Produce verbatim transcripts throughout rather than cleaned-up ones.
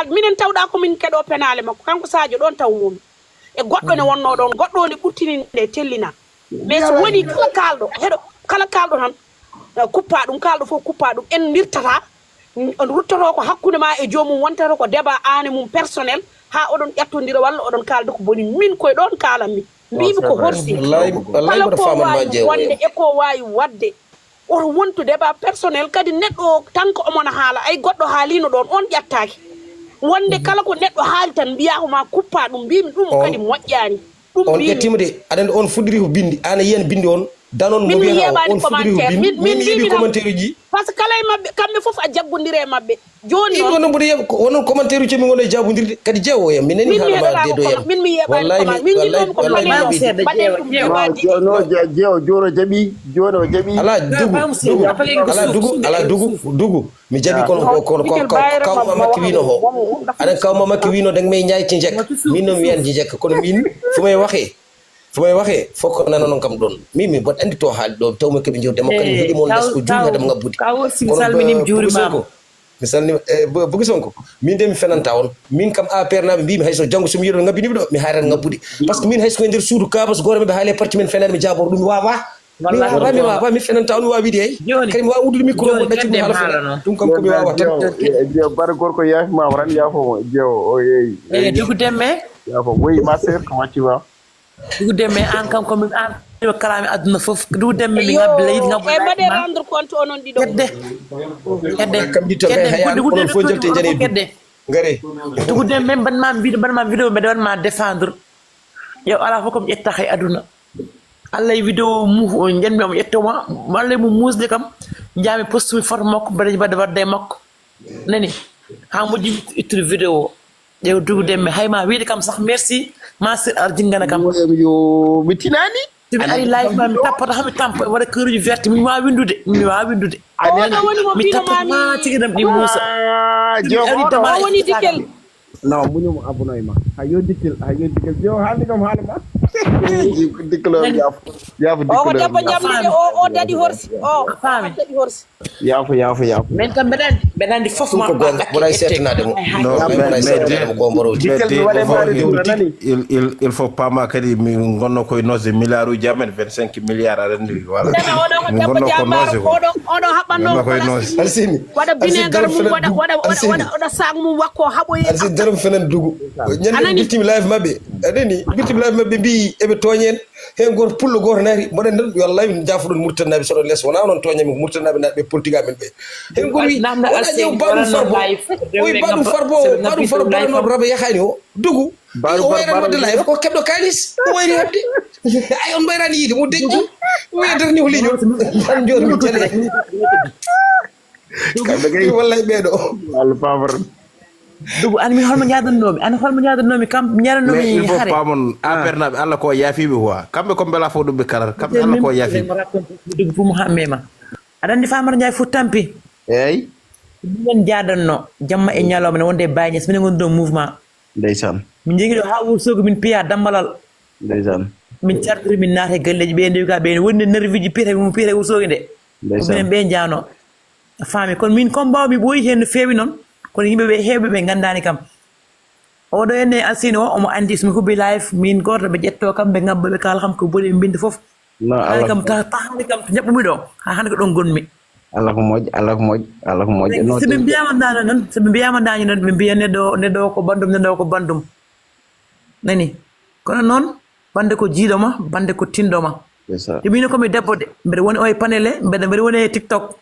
Minen tawɗaa ko min keɗoo penaale makko, kanko Sadio ɗoon taw momi. E goɗɗo ne wonnoo ɗoon, goɗɗo ne ɓurtini nde tellina. Mais so woni kala kaalɗo, heɗo, kala kaalɗo tan, eh, kuppaa ɗum, kaalɗo fof kuppaa ɗum. En nirtataa, on ruttoto ko hakkunde ma e joomum, wontata ko débat aan e mum personnel, haa oɗon ƴattondira walla oɗon kaalda ko boni. Min koye ɗoon kaalanmi. Mbiimi ko horsi. Wallahi, wallahi kala mboɗo ko faamani ma waawi jeewo wonde en. E ko waawi waɗde. Oto wontu débat personnel, kadi neɗɗo o tan ko omona haala, ay goɗɗo haaliino ɗoon, on ƴattaaki. Wonde kala ko neɗɗo haali tan mbiyaa ko ma kuppaa ɗum, mbiimi ɗum kadi moƴƴaani. Ɗum on mbiimi. Ƴettiima de, aɗa anndi on fuɗɗiri ko binndi, aan a yiyan binndi on, danon mo min mi wiyata o, yeeɓaani on fuɗɗiri ko commentaire. Binndi. Min, min Min mi yiɗi mbiimi tan, commentaire uji. Par ce que kala e maɓɓe, kamɓe fof a jaggondire e maɓɓe. Jooni ɗiɗo noon. Noon mboɗo yeeɓa, ko onon commentaire uji min woni e jabondirde, kadi jeewo yam, min nani. Min mi haala ma heɗotaako deedo yam. Comment-, min mi yeeɓaani. Wallahi mi, comment-, min wallahi, njiɗnoomi ko wallahi, mi mbaɗen ɗum jeewo, jeewo. Jeewo, no, je-, jeewo, jooni o jaɓi, jooni o jaɓi. Ala dugu, dugu, ala dugu, ala dugu, dugu. Mi jaɓi kono, kono, kono, Mikel kaw-, Bayre kawma ma makki wino ho. Aɗa kawma makki wino dang may ñaay ci njekk. Min noon mi yan ci njekk, kono min fu may waxee, fu may waxee, fof ko nana noon kam ɗoon. Min, mi mboɗo anndi to haali ɗo, taw mi keɓe jewde makko, kadi mi heɗi moon les ko juuɗe haɗam ngabbude. Kaw, kaw, si mi salmini, mi juurimaama. Kono, eh, Bogi Sonko, mi salmini, eh, Bo-, Bogi Sonko, min de mi fenanta on. Min kam A P R naaɓe mbiimi hay so janngo so mi yiɗo ngabbini ɗo, mi haaran ngabbude. Par ce que min hay so ko e nder suudu kaabas gooto, mi ɓe haali e parti men fenaani mi jaaboro ɗum, mi waawaa. Mi waawaa, mi waawaa, mi fenanta on, mi waawaa wiide hay. Jooni, kadi mi waawaa uddude micro jooni, mo ɗaccude mi haala fena. Ɗum kam ko mi waawaa tan. Jeewo, jeewo, jeewo, bar gorko yaafimaama tan, yaafo mo, jeewo, o yeeyi. Eh, Dugu Demme? Yaafo, woyi, ma sœur, comment tu vas? Dugu Demme, aan kam ko mi, aan yo kalaami aduna fof. Dugu Demme, mi ngabbi leydi, ngabbi leydi ma. Mbaɗe rendre compte onon ɗiɗo. Kedde. Kedde. Kam ɗi to kedde, ɓe haya, gudde, gudde, onon fof gudde, jofte jane gudde. Kedde. Ngare. Dugu Demme, mbaɗ ma vidéo, mbaɗ ma vidéo, mbeɗa waɗ ma défendre. Yo, alaa fof ko mi ƴetta hay aduna. Allah e vidéo mu-, njanmi omo ƴettoma, walla mo muusde kam, njaami postumi photo makko, mbaɗa, mbaɗa wadde e makko. Nani? Haa moƴƴi mi ittude vidéo o. Ƴeew Dugu Demme, hay ma wiide kam sax merci, ma sir ar jingana kam. Yo, yo, mi tinaani. So mi ari live ma, mi tappoto, haa mi tampa, mi waɗa keuruji verte, mi waawi winndude, mi waawi winndude. Oɗo woni mo mi tappoto ma tigi ɗam ɗi muusa. Ah, so mi ari jogo, dama o woni Dikel. Non, muñum abonnement. Hay yo Dikel, hay yo Dikel. Yo, haalde kam haala ma. Dikel o, yaafo. Yaafo Dikel o. O ko debbo jamɗe de, o, o daɗi horsi. O, a faami? O daɗi horsi. Yaafo, yaafo, yaafo. Min kam mbeɗa anndi, mbeɗa anndi fof ma. Ɗum ko goonga, mbaɗa settanade mo. Non, mbaɗa settanade mo, ko mboro. Dikel mi waɗe maare ɗum, a nani? Il, il, il faut pas ma kadi min ngonno koye noose milliard uji amen, vingt-cinq milliards aɗa anndi, voilà. Nana, oɗo ko min debbo ngonno ko jambaaro, noose ko. Oɗo, oɗo haɓɓanno ngonno koye place noose. Alsini. Waɗa vinaigre mum, waɗa, waɗa, waɗa, waɗa, waɗa sac mum wakko haɓoyi. Alsini, daro fenan Dugu. Ñande ɓe nani? Bittim live maɓɓe. Aɗa nani? Bittim live maɓɓe mbi eɓe tooñen. Heen gooto pullo gooto naati, mboɗon nan, yo Allah min njaafoɗon Murtannaaɓe, so ɗon les, wonaa onon tooñami, ko Murtannaaɓe naati ɓe politique amen ɓe. Heen gooto wi, wona ƴeew baɗum farbo. O wi baɗum farbo, baɗum farbo, baɗum farbo, raba yahaani o, Dugu. O wayran waɗde live, ko keɓɗo kaalis, o wayri heɓde. Ay, on mbayraani yiide, mo deƴƴi. O wiya darni ko leñol. Tan jooɗo mi jale. Kamɓe kay. Wallay ɓeeɗo. Allah pamar. Dugu, an mi holmo ñaadannoomi? An holmo ñaadannoomi? Kam ñaadannoomi. Mais il faut hare. Pamon, ah, affaire naaɓe, Allah ko yaafiiɓe quoi. Kamɓe ko mbela fof ɗum ɓe kalar. Kamɓe Allah ko yaafiiɓe. Dugu pour Mouhamed ma. Aɗa anndi Famara Ndiaye fof tampi. Eey. Minen njaadanno jamma e ñalawma ne wonde e Baye Niass, minen ngonduɗo mouvement. Ndeysaan. Min njogii ɗo haa Wourossogui, min piya dambalal. Ndeysaan. Min cartiri, min naata e galleeji, ɓe ndewi ka, ɓe wonde nerviji piyata, mum piyata Wourossogui nde. Ko ndeysaan. Minen ɓe njaano. A faami, kono min combat o mi ɓooyi heen no feewi noon, kono yimɓe ɓe heewɓe ɓe nganndaani kam. Oɗo enne Alsine o, omo anndi so mi huɓɓi live, min gooto ɓe ƴettoo kam, ɓe ngabba, ɓe kaala kam ko boni, ɓe mbinnda fof. Non, haali Allah kam ko ta-, ta-, haali kam to njaɓɓumi ɗo, haa hannde ko ɗon ngonmi. Allah ko moƴƴo, Allah ko moƴƴo, Allah ko moƴƴo. Non, so ɓe mbiyaama ndaano noon, so ɓe mbiyaama ndaano noon, ɓe mbiya neɗɗo, neɗɗo o ko banndum, neɗɗo o ko banndum. Nani? Kono noon, bannde ko jiiɗo ma, bannde ko tinɗo ma. C'est ça. Te miin ko mi debbo de, mbeɗa woni o e panel he, mbeɗa, mbeɗa woni e TikTok.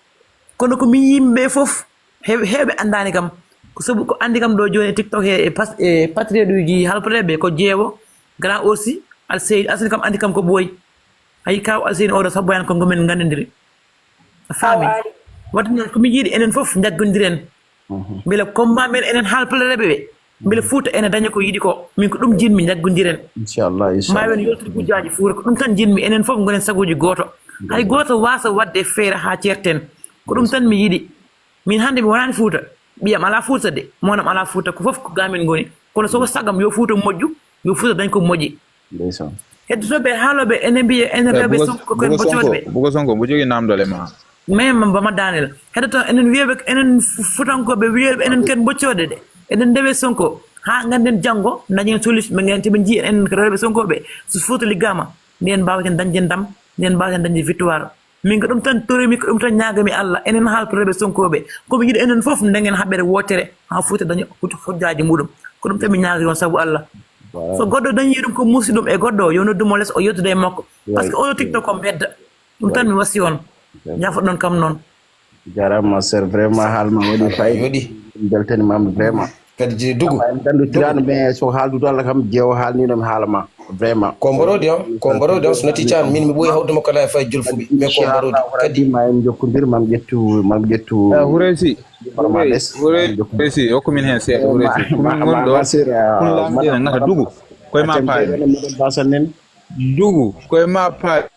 Kono ko min yimɓe fof, heew-, heewɓe anndaani kam. Ko sabu ko anndi kam ɗo jooni e TikTok he, e pas-, e patriote uji halpre ɓe, ko Jeewo, Grand Oursi, Alseydi. Alseydi kam anndi kam ko ɓooyi. Ayi, kaw Alseydi oɗo sabu en ko ngomin nganndondiri. A faami? Awa. Waɗde noon, ko mi yiɗi enen fof njaggondiren. Mhm. Mbele combat men enen haalpulareeɓe ɓe. Mbele Fuuta ene daña ko yiɗi ko. Min ko ɗum njiɗmi, njaggondiren. Inchallah, inchallah. Maawen yoltude gujjaaji Fuuta, ko ɗum tan njiɗmi, enen fof ngonen saguuji gooto. Hay gooto waasa waɗde feere haa ceerten. Ko ɗum tan mi yiɗi. Min hannde mi wonaani Fuuta. Ɓiyam alaa Fuuta de, moonam alaa Fuuta, ko fof ko ga amen ngoni. Kono so ko sagam yo Fuuta moƴƴu, yo Fuuta dañ ko moƴƴi. Ndeysaan. Heddotooɓe, haalooɓe, ene mbiya, enen rewɓe Sonko ko en ɓoccoode ɓe. Bugo Sonko, mbo jogii naamndole ma. Mais ma, ma daanel. Heddotoo, enen wiyooɓe, enen Fuutankooɓe wiyooɓe, enen ken ɓoccoode de. Eɗen ndewe Sonko, haa ngannden janngo, dañen solution, ɓe nganti ɓe njii en, enen ko rewɓe Sonkoɓe, so Fuuta liggaama, nden mbaawten dañde ndam, nden mbaawten dañde victoire. Min ko ɗum tan torimi, ko ɗum tan ñaagami Allah, enen haaltorɓe Sonkoɓe, ko mi yiɗi enen fof ndengen haɓere wootere, haa Fuuta daña hujjaaji muɗum. Ko ɗum tan mi ñaagori on sabu Allah. So goɗɗo dañi ɗum ko muusi ɗum e goɗɗo, yo noddu mo les, o yewtida e makko. Parce que oɗo TikTok ko mbedda. Ɗum tan mi wasi on. Ñaafoɗon kam noon. Jarama, sœur, vraiment, haala ma waɗi fayida. Yoɗi. Beltani ma vraiment. Kadi jiri dugu. Amma en gandu tirano, mais so haaldude Allah kam, jeewo haalnino mi haala ma. Vraiment. Ko mborodi on, ko mborodi on, so natti can, min mi ɓooyi hawde mo kala e fay julfuɓe, mais ko mborodi. Kadi ma en jokkondir, mam ƴettu, mam ƴettu. Ah, Houreysi. Vraiment des. Houreysi, hokku min hen seeɗa, Houreysi. Ko min ngoni ɗo. Kun lamɗi en ngata dugu. Koye ma paari. Dugu, koye ma paari.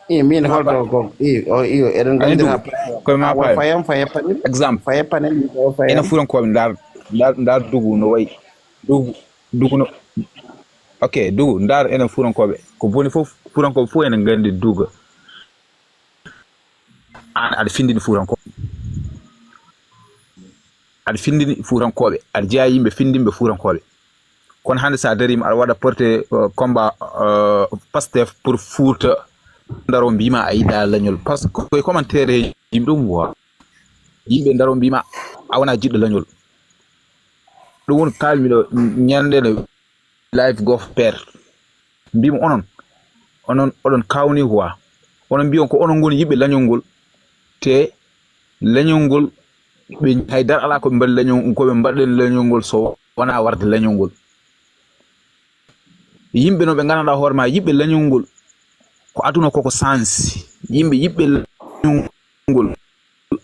I min holto ko i o i eɗen gandira. Koye ma paari. Fayam, faya panel. Exemple. Faya panel, o fayam. Enen Fuutankoɓe, ndar, ndar, ndar dugu no wayi. Dugu, dugu no. Ok, dugu, ndar enen Fuutankoɓe. Ko boni fof, Fuutankoɓe fof enen gandi duga. An aɗa findini Fuutankoɓe. Aɗa findini Fuutankoɓe. Aɗa jeeya yimɓe findinɓe Fuutankoɓe. Kono hannde so a dariima, aɗa waɗa porté, euh, combat, euh, Pastef pour Fuuta, ndaro mbiima a yiɗa leñol. Parce que koye commentaire he yimɓe ɗum wa. Yimɓe ndaro mbiima a wona jiɗɗo leñol. Ɗum woni kalmi ɗo ñande no live gof per. Mbimi onon, onon, oɗon kawni quoi. Onon mbiyon ko onon ngoni yiɓɓe leñol ngol. Te leñol ngol, ɓe haydara alaa ko ɓe mbaɗi leñol, ko ɓe mbaɗi leñol ngol so wonaa warde leñol ngol. Yimɓe no ɓe nganndanɗaa hoore ma yiɓɓe leñol ngol, ko aduna koko sansi. Yimɓe yiɓɓe leñol ngol,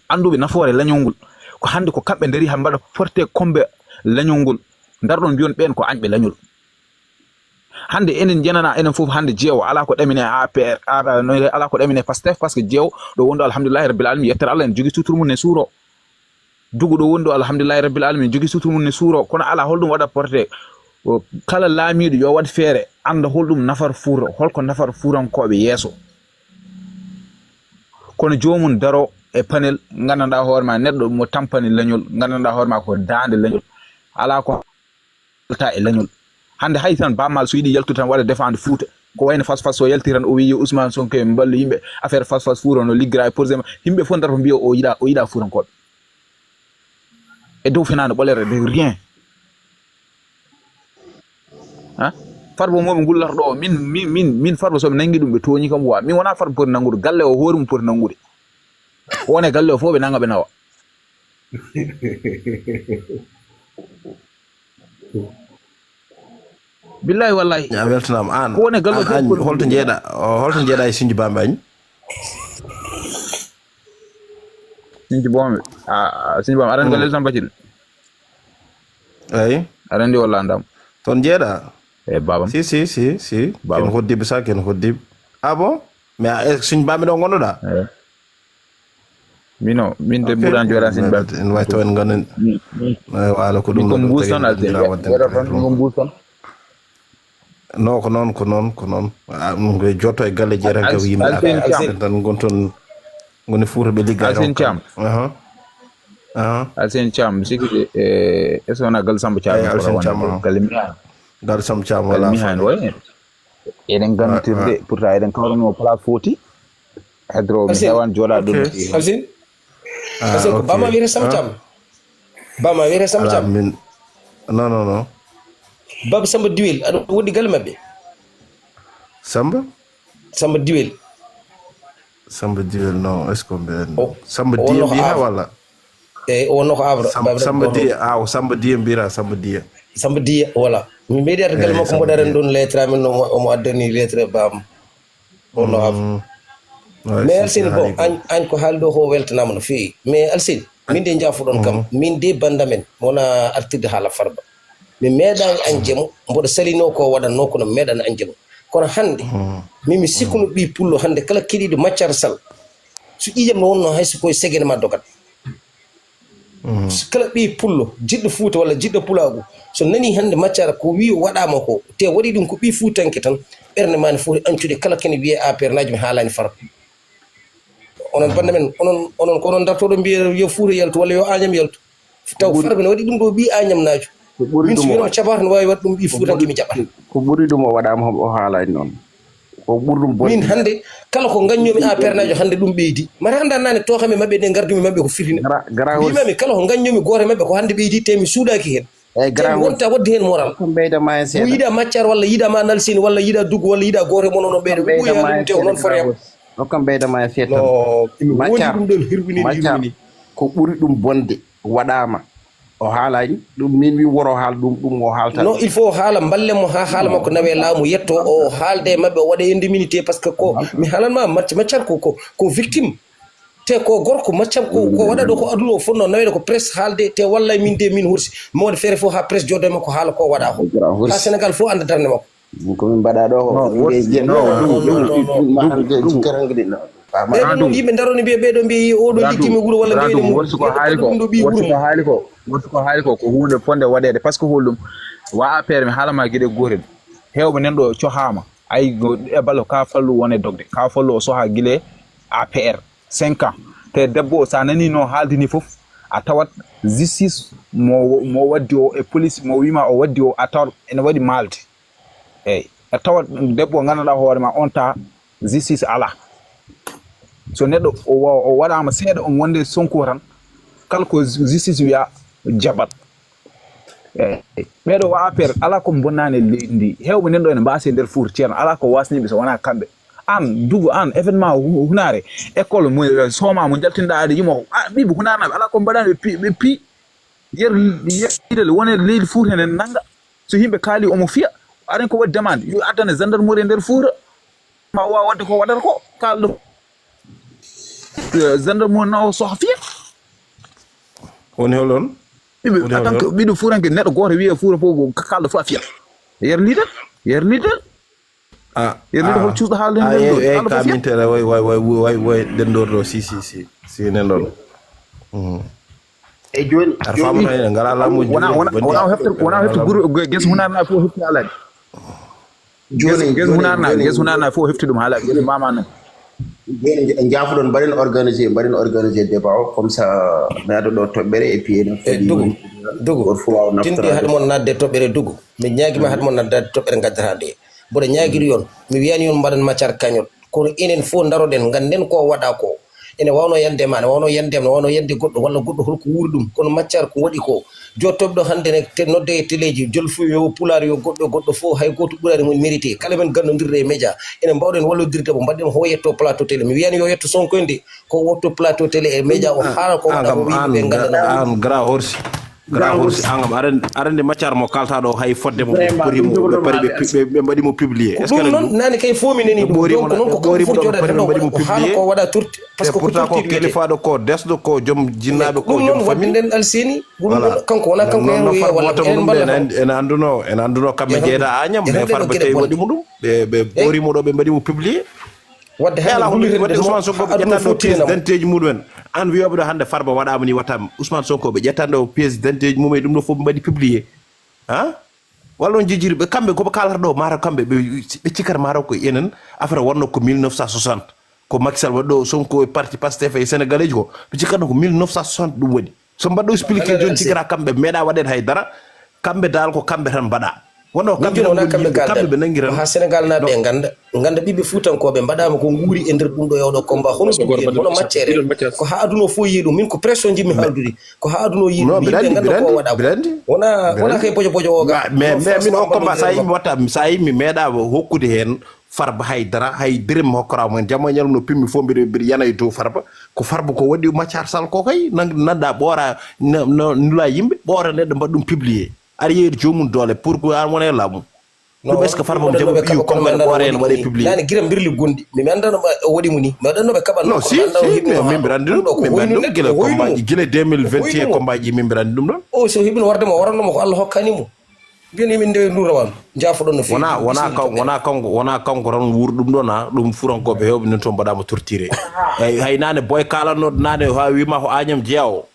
annduɓe nafoore leñol ngol, ko hannde ko kamɓe ndari haa mbaɗa porté kombe leñol ngol. Ndarɗon mbiyon ɓeen ko añɓe leñol. Hannde enen njenana enen fof hannde jeewo alaa ko ɗamine A P R, alaa ko ɗamine Pastef, parce que jeewo ɗo wonɗo alhamdulillahi rabbil alamin, yettere Allah, ene jogii sutur mum ne suuro. Dugu ɗo wonɗo alhamdulillahi rabbil alamin, jogii sutur mum ne suuro, kono alaa holɗum waɗa porté. O, kala laamiiɗo yo waɗ feere, annda holɗum nafar Fuuta, holko nafar Fuutankooɓe yeeso. Kono joomum daro e panel, nganndanɗaa hoore ma neɗɗo mo tampani leñol, nganndanɗaa hoore ma ko daande leñol. Alaa ko yalta e leñol. Hannde hay tan Baaba Maal so yiɗi yaltude tan waɗa défendre Fuuta. Ko wayno Fas Fas so yalti tan o wiyi yo Ousmane Sonko en mballu yimɓe. Affaire Fas Fas Fuuta no liggira e projet ma. Yimɓe fof darto mbiya o yiɗa, o yiɗa Fuutankooɓe. E dow fenaande ɓolere de rien. Ha? Farba moɓe ngullata ɗo, min, min, min, min Farba soɓe nangi ɗum ɓe tooñi kam wa. Min wona Farba poti nangude, galle o hoore mum poti nangude. Wone galle o fof ɓe nanga ɓe nawa. Billahi wallahi. A weltanama an. Ko woni e galle an, fof an, ko holto jeeɗa, o, holto jeeɗa e Sinji Bambe Añ? Sinji Bambe. A, a, Sinji Bambe, aɗa andi galle Samba Cil? Eyi. Aɗa andi walla andam? Toon jeeɗa? E babam. Si, si, si, si. Babam. Ken hoddiɓe sa, ken hoddiɓe. Ah bon? Mais a, est-ce que Sinji Bambe ɗo gonnoɗa? Eyi. Mino, min de ɓuran joɗa sin ba. En way to en ganden. Wala ko ɗum ko mbuus tan alten. Waɗa tan ko mbuus tan. No, ko noon, ko noon, ko noon. Ah, ɗum ko jotto e galle jeetan ka yimɓe. Alten Thiam. Tan gon toon ngoni Fuuta ɓe ligga. Alten Thiam. Aha. Aha. Alten Thiam, siki, eh, est-ce que wona galle Samba Thiam? Eyi, Alten Thiam, aha. Galle Mihan. Galle Samba Thiam, wala. Galle Mihan, oui. Eɗen gantirde, pourtant eɗen kawrano place foti. Hedro mi hewan joɗa ɗum. Alsin. Alsin ko bama wiyete Sam Thiam. Bama wiyete Sam Thiam. Min. Non, non, non. Baba Samba Diwel, aɗa wondi galle maɓɓe. Samba? Samba Diwel. Samba Diwel, non, est-ce que mbiyen? Samba Diwel mbiyata walla? Eyi, o wonno ko Havre. Samba Diya, aw, Samba Diya mbiyata, Samba Diya. Samba Diya, voilà. Mi meeɗi arde galle makko, mboɗo aran ɗon lettre amen, omo, omo addani lettre bam. O wonno Havre. Mais Alsine, bon, an, an ko haali ɗo ko weltanama no feewi. Mais Alsine, min de jaafoɗon kam, min de bandamen, wona artirde haala Farba. Mi meeɗani an jemo, mboɗo salino ko waɗanno, kono mi meeɗani an jemo. Kono hannde, min mi sikkuno ɓi pullo hannde kala keɗiɗo Maccar Sall. So ƴiƴam no wonno hay so koye segene ma dogat. Kala ɓi pullo, jiɗɗo Fuuta walla jiɗɗo Pulaagu, so nani hannde Maccara ko wi o waɗaama ko, te waɗi ɗum ko ɓi Fuutanke tan, ɓernde ma ne foti ancude kala kene wiyee A P R naaji mi haalani Farba. Onon bannda men, onon, onon ko onon dartoɗo mbiye yo Fuuta yaltu walla yo Añam yaltu. Taw Farba ne waɗi ɗum ɗo ɓi Añam naajo. Min so wino cabato ne wawi waɗ ɗum ɓi Fuutanke mi jaɓata. Ko ɓuri ɗum o waɗama o haalani noon. Ko ɓuri ɗum bonde. Min hannde kala ko gaññomi A P R naajo hannde ɗum ɓeydi. Mata annda nane tooxami maɓɓe ɗe gardumi maɓɓe ko firtinde. Mbimami kala ko gaññomi gooto e maɓɓe ko hannde ɓeydi te mi suuɗaki heen. Te mi wonta waɗde heen moral. Mo yiɗa Maccar walla yiɗa ma Nalsini walla yiɗa Dugu walla yiɗa gooto e mon onon ɓeyɗo ɓe ɓoyi hannde ɗum te ko noon fotayam. Hokkam ɓeyda ma e seeɗa tan. No, imi wondi ɗum ɗon hirwini hirwini. Ko ɓuri ɗum bonde waɗaama. O haalaani ɗum, min mi woro haal ɗum, ɗum o haalta. Non, il faut o haala, mballen mo haa haala makko nawe laamu, yetto o haalde e maɓɓe, o waɗa indemnité, parce que ko mi haalan ma, macc-, maccar ko, ko, ko victime. Te ko gorko, maccar ko, ko waɗa ɗo ko aduna o fotno nawede ko presse haalde, te wallay min de min hursi. Mi waɗa feere fof haa presse jooɗo e makko haala ko waɗa ko. Haa Sénégal fof annda darnde makko. Ko min mbaɗa ɗo ko. Ɓe ɗum yimɓe ndaroni mbiya ɓeɗo mbiya oɗo liggimi wuuro walla mbiya ɗum ɗo ɓi wuuro. Wonti ko haali ko, ko hunde fonde waɗede, parce que hol ɗum wa A P R mi haalama gueɗe gotel. Hewɓe nan ɗo cohama ay e balo ka fallu wone dogde ka fallu o soha guile A P R cinq ans. Te debbo o sa nani no haaldini fof a tawat justice mo mo waddi o e police mo wima o waddi o a tawat ene waɗi malde. Eyyi, a tawat debbo o ganduɗa hoore ma on ta justice ala. So neɗɗo o wa-, o waɗama seeɗa on wonde Sonko tan, kala ko justice wiya jaɓat. Eyyi, ɓeɗo wa A P R ala ko bonnani e leydi ndi. Hewɓe nan ɗo ene mbasi e nder Fuuta Ceerno, ala ko wasniɓe so wona kamɓe. An Dugu, an événement hu-, hunare école mo sooma mo jaltinɗa aade yimo, a ɓiɓe hunarnaɓe ala ko mbaɗani ɓe pi, ɓe pi. Yer, yer leader wone leydi Fuuta ene nanga. So yimɓe kaali omo fiya, aɗen ko waɗi demande yo addane gendarmerie e nder Fuuta. Ma o wawa waɗde ko waɗata ko kalɗo. Eh, gendarmerie na o soha fiya. Woni holon? Ɓiɓe en tant que ɓiɗo Fuutanke neɗɗo goto wiye Fuuta fof ko kalɗo fof a fiya. Yer leader, yer leader. Ah, yer leader hol cuuɗo haalde heen ɗo kalɗo fof a fiya. Kamintere way way way way way dendorɗo si si si si nen ɗon. Mm. E jooni, aɗa faama jooni, tan, en ngalaa laamuuji wona, wona, wona o hefta, wona o hefta guru, ge-, gesa hunaanaa fof o hefti alaade. Jooni, gesa, gesa jooni, hunaanaa, jooni, gesa hunaanaa fof o hefti ɗum haala, gesa mama noon. Jooni, nja-, njaafoɗon, mbaɗen organisé, mbaɗen organisé débat o, comme ça, mi adda ɗo toɓɓere, et puis enen. Eh, fof Dugu, Dugu, goto fof waawa tindi naftoraade. Haɗa mon naatde toɓɓere Dugu. Mi ñaagima haɗa mon naatde toɓɓere ngaddata nde. Mboɗo ñaagiri on, mi wiyani on mbaɗan matière cagnotte. Kono enen fof ndaroɗen, ngannden ko waɗa ko. Ene wawno yande ma, ne wawno yande am, ne wawno yande goɗɗo, walla goɗɗo holko wuuri ɗum. Kono maccar ko waɗi ko, jottoɓe ɗo hannde ne te nodde e teleji, jolfuɓe yo pulaar yo goɗɗo, goɗɗo fof hay gooto ɓuraani mo mérité. Kala men ganndodirɗo e média, enen mbawɗen wallodirde mo, mbaɗɗen mo ho yetto plateau télé. Mi wiyani yo yetto Sonko en de, ko wotto plateau télé e média o haala ko waɗa ko yimɓe ɓe nganndanoo. An gra horsi. Gra horsi, an kam aɗa anndi maccar mo kalta ɗo hay fodde mo ɓe pori mo, ɓe pari ɓe pi-, ɓe, ɓe mbaɗi mo publié. Est-ce que ɗum noon nani kay fof mi nani ɗum. Donc noon ko kanko fof jooɗata ɗo waɗa ko haala ko waɗa torti, parce que ko torti wiyete. Kalifaɗo ko desɗo ko joom jinnaaɓe ko joom famille. Ɗum noon waɗde nden Alseni, ɗum noon kanko wona kanko no, no yeewi walla farboto enen mum mballa en, en annduno, en annduno kamɓe jeyta Agnam, mais Farba Kay waɗi mo ɗum. Ɓe, ɓe pori mo ɗo, ɓe mbaɗi mo publié. Wadde hannde ala ko ɓe waɗi Ousmane Sonko ɓe ƴettanɗo pièce d'identité ji muɗumen. An wiyoɓe ɗo hannde Farba waɗama ni watta Ousmane Sonko ɓe ƴettanɗo pièce d'identité ji mum e ɗum ɗo fof ɓe mbaɗi publié. Ha? Walla on jejjiri ɓe kamɓe koɓe kalata ɗo mataw kamɓe ɓe ɓe cikkata mataw ko enen affaire wonno ko mille neuf cent soixante ko Macky Sall waɗi ɗo Sonko e parti Pastef e Sénégalais ji ko ɓe cikkata ko mille neuf cent soixante ɗum waɗi. So mbaɗɗo expliqué joni cikkata kamɓe meeɗa waɗede hay dara. Kamɓe dal ko kamɓe tan mbaɗa. Wonno kamɓe tan wona kamɓe kalda. Kamɓe ɓe nangi tan. Ha Sénégal naaɓe e ganda, ganda ɓiɓɓe fuutankooɓe mbaɗaama ko nguuri e nder ɗum ɗo e oɗo combat. Hono ɗum wiyen, hono maccere. Ko ha aduna o fof yiyi ɗum. Min ko presse o njimmi haaldude. Ko ha aduna o yiyi ɗum. Yimɓe ganda ko waɗa ko. Wona, wona kay bojo bojo o ga. Mais, mais min o combat sa yimmi watta, sa yimmi meeɗa hokkude hen. Farba hay dara, hay dërëm mi hokkoraama heen. Jamma e ñalawma no pimmi fof mbiɗa, mbiɗa yana e dow Farba. Ko Farba ko waɗi Mathiar Sall ko kay, nan-, nannda ɓoora, na-, na-, nula yimɓe, ɓoora neɗɗo mbaɗa ɗum publié. Aɗa yeeyde joomum doole pour que an wona e laamu. Ɗum est-ce que Farba mo jaɓi ɓiyu konngol ɓoora en waɗe publié? Nani gira mbirli gonɗi. Mi, mi annda no o waɗi mo ni. Mi annda no ɓe kaɓan. Non, si, si, min mbiɗa anndi ɗum. Min mbiɗa anndi ɗum. Gila combat ji, gila deux mille vingt et un combat ji, min mbiɗa anndi ɗum ɗon. O so heɓino warde mo, waranno mo ko Allah hokkani mo. Mbiyen min ndewe ndura wan. Jaafoɗon no feewi. Wona, wona kan-, wona kanko, wona kanko tan wuuri ɗum ɗon, ha? Ɗum furankoɓe hewɓe nen toon mbaɗama torturé. Hay, hay nane boy kalannoɗo nane ha wima ko Agnam jeeya o.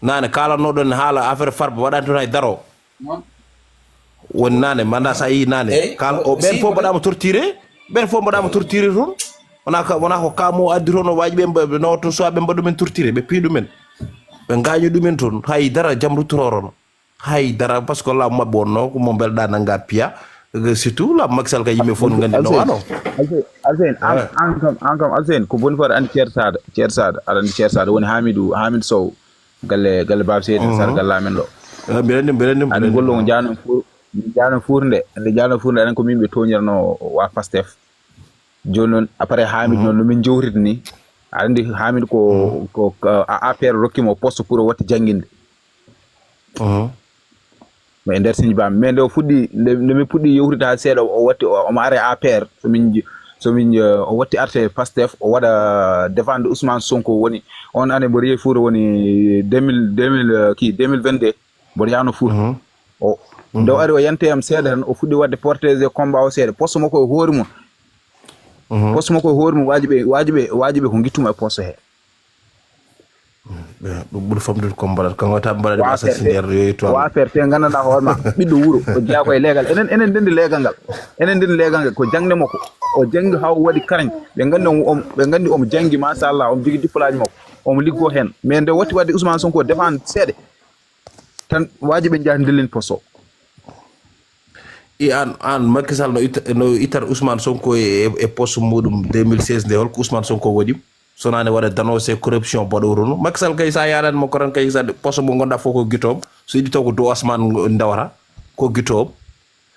Nane kalannoɗon haala affaire Farba waɗani toon hay daro. Woni nane, manda sa yi nane. Kala o ɓen fof mbaɗama torturé. Ɓen fof mbaɗama torturé toon. Wona ka, wona ko kamo addi toon o waji ɓe mba-, ɓe nawa toon suwa ɓe mbaɗu men torturé, ɓe piɗu men. Ɓe ngaañi ɗumen toon, hay dara, jam ruttoroorono. Hay dara, parce que laamu maɓɓe wonnoo ko mo mbelɗaa nannga piya. Surtout laamu Macky Sall ka yimɓe fof no nganndi no wano. Alseyni, an, an kam, an kam Alseyni, ko boni fawde anndi Ceerno Saada, Ceerno Saada, aɗa anndi Ceerno Saada woni Hamidou, Hamidou Sow, galle, galle Baaba Seydi Sarr, galle amen ɗo. Mbiɗa anndi, mbiɗa anndi, mbiɗa anndi. Anndi gollo ngo njaano fuur, njaano fuur nde, nde njaano fuur nde, aɗa anndi ko min ɓe tooñirano wa Pastef. Jooni noon, après Hamidou noon, no min njowriti ni, aɗa anndi Hamidou ko, ko, ko A P R rokki mo poste pour o watti jannginde. Mais e nder siñi bam, mais nde o fuɗɗi, nde, nde mi puɗɗi yewtude haa seeɗa, o watti, o, omo ara e A P R. So min nji-, so min, eh, o watti arte Pastef, o waɗa défendre Ousmane Sonko woni, on année mboɗo yehi Fuuta woni deux mille, deux mille, eh, ki deux mille vingt-deux, mboɗo yahno Fuuta. O, nde o ari o yanti am seeɗa tan, o fuɗɗi waɗde protéger combat o seeɗa. Poste makko e hoore mum. Poste makko e hoore mum, waajiɓe, waajiɓe, waajiɓe ko ngittumo e poste he. Ɓe, ɗum ɓuri famɗude ko mbaɗata. Kanko tan mbaɗata ɓe assassiner yo yettu o Allah. Affaire te nganndanɗaa hoore ma, ɓiɗɗo wuro, o jeyaa ko e leegal. Enen, enen ndenndi leegal ngal. Enen ndenndi leegal ngal, ko jaŋde makko. O jaŋngi haa o waɗi karañ. Ɓe nganndi omo, omo, ɓe nganndi omo jaŋngi, machallah, omo jogii diplôme makko. Omo liggoo heen. Mais nde watti waɗde Ousmane Sonko défendre seeɗa, tan waajiɓe njaha ndillin poste o. I an, an Macky Sall no itta, no ittata Ousmane Sonko e, e, e poste muɗum deux mille seize nde, holko Ousmane Sonko waɗi? Sonani waɗa dénoncer corruption baɗoruno. Macky Sall kay sa yaɗani mo koran kay sa poste mo gonɗa fof ko guitoɓe. So yiɗi taw ko dow asman ndawata ko guitoɓe.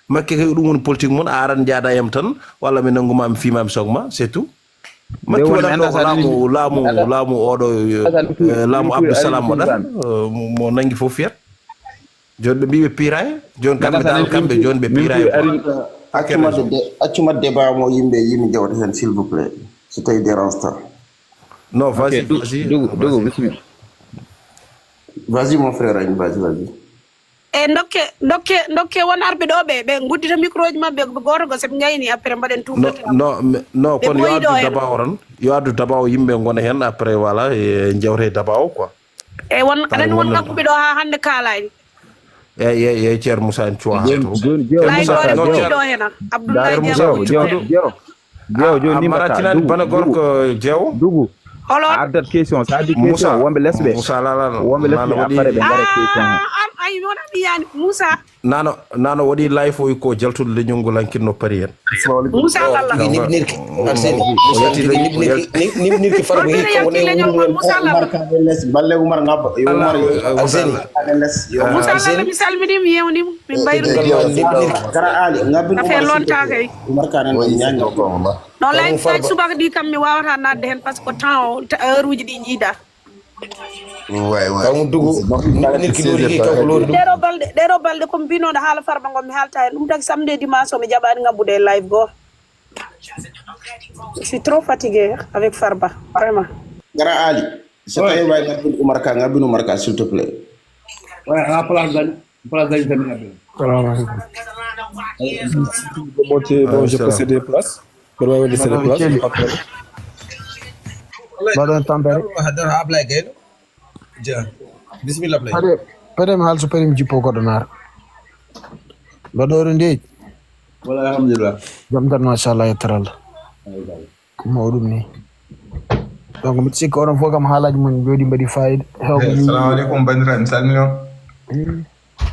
Macky kay ɗum woni politique mum, a aran jaada yam tan, walla mi nanguma mi fima mi sogma, c'est tout. Makki waɗan ɗo ko laamu, laamu, laamu oɗo, eh, laamu Abdou Salam waɗan, eh, mo, mo nangi fof fiyat. Joni ɓe mbi ɓe piiraye, joni kamɓe dal kamɓe, joni ɓe piiraye. Accu madde de, accu madde débat mo yimɓe yimi jawta hen, s'il vous plaît. So tawi dérange ta. Non, vas-y, vas-y, Dougou, vas-y. Dougou, bismillah. Vas-y, mon frère, vas-y, vas-y. E dokke, dokke, dokke won arɓe ɗo ɓe, ɓe guddita micro ji maɓɓe, gooto go, so ɓe ngayni, après mbaɗen tour de table. Non, mais, non, kono yo addu daba o tan, yo addu daba o, yimɓe ngona hen, après, voilà, e jewte daba o, quoi. E won, aɗa anndi won nagguɓe ɗo haa hannde kaalaani. Eyi, eyi, eyi, Ceerno Moussa en cuwa haa to. Joni, joni, Moussa, non, Ceerno. Ɗo hena, Abdoulaye Diallo. Jeewo, jeewo, jeewo, jeewo, ni mbaɗata. Dugu, bana gorko jeewo. Dugu. Holo? A addat question, sa addi question, wonɓe les ɓe. Moussa Lala, wonɓe les ɓe, après ɓe mbaɗa question. Ah, an, ay, mi wona mi yani. Moussa. Nano, nano waɗi live o ko jaltude leñol ngol hankin no pari en. Moussa Lala. Nibnirki. Arseni. Moussa tigi nibnirki, nib-, nibnirki farba. Wonɓe hikka woni leñol ngol, Moussa Lala. Umar ka les, balle Umar ngabba. Yo Umar, yo Arseni. Ka les, yo Moussa Lala, mi salminima, mi yewnima. Min mbayru. Gara Ali, ngabbin. Affaire lonta kay. Umar Kanan. Oui, ñaña. No live ka subaka ɗi kam mi wawata nadde hen, parce que temps o, ta-, heure uji ɗi jiida. Way, way. Kamu dugu, nit ki ɗo liggi, kanko lori ɗum. Ɗero balɗe, ɗero balɗe ko mbinoɗo haala farba ngon mi haalta hen. Ɗum taki samedi e dimanche o mi jaɓani ngabbude e live goo. Je suis trop fatigué avec Farba, vraiment. Gara Ali, so tawi way ngabbin Umar Ka, ngabbin Umar Ka, s'il te plaît. Way, ha place dañ. Place dañ tan ngabbin. Salamu aleykum. Bon, je possède des places. Mbaɗa waɗde seeɗa place. Mbaɗon tampere. Haddara Ablaye Gayno. Ja. Bismillah, Ablaye. Pade, pade mi haalso, pade mi jippo goɗɗo naar. Mbaɗo ɗo ndeeƴ. Wala, alhamdulillah. Jam tan, machallah, yettere Allah. Ko mawɗum ni. Donc, mbiɗa sikki onon fof kam haalaaji mon njooɗi mbaɗi fayida. Hewɓe. Eh, assalamu aleykum, banndiraaɓe, mi salmini on. Mm.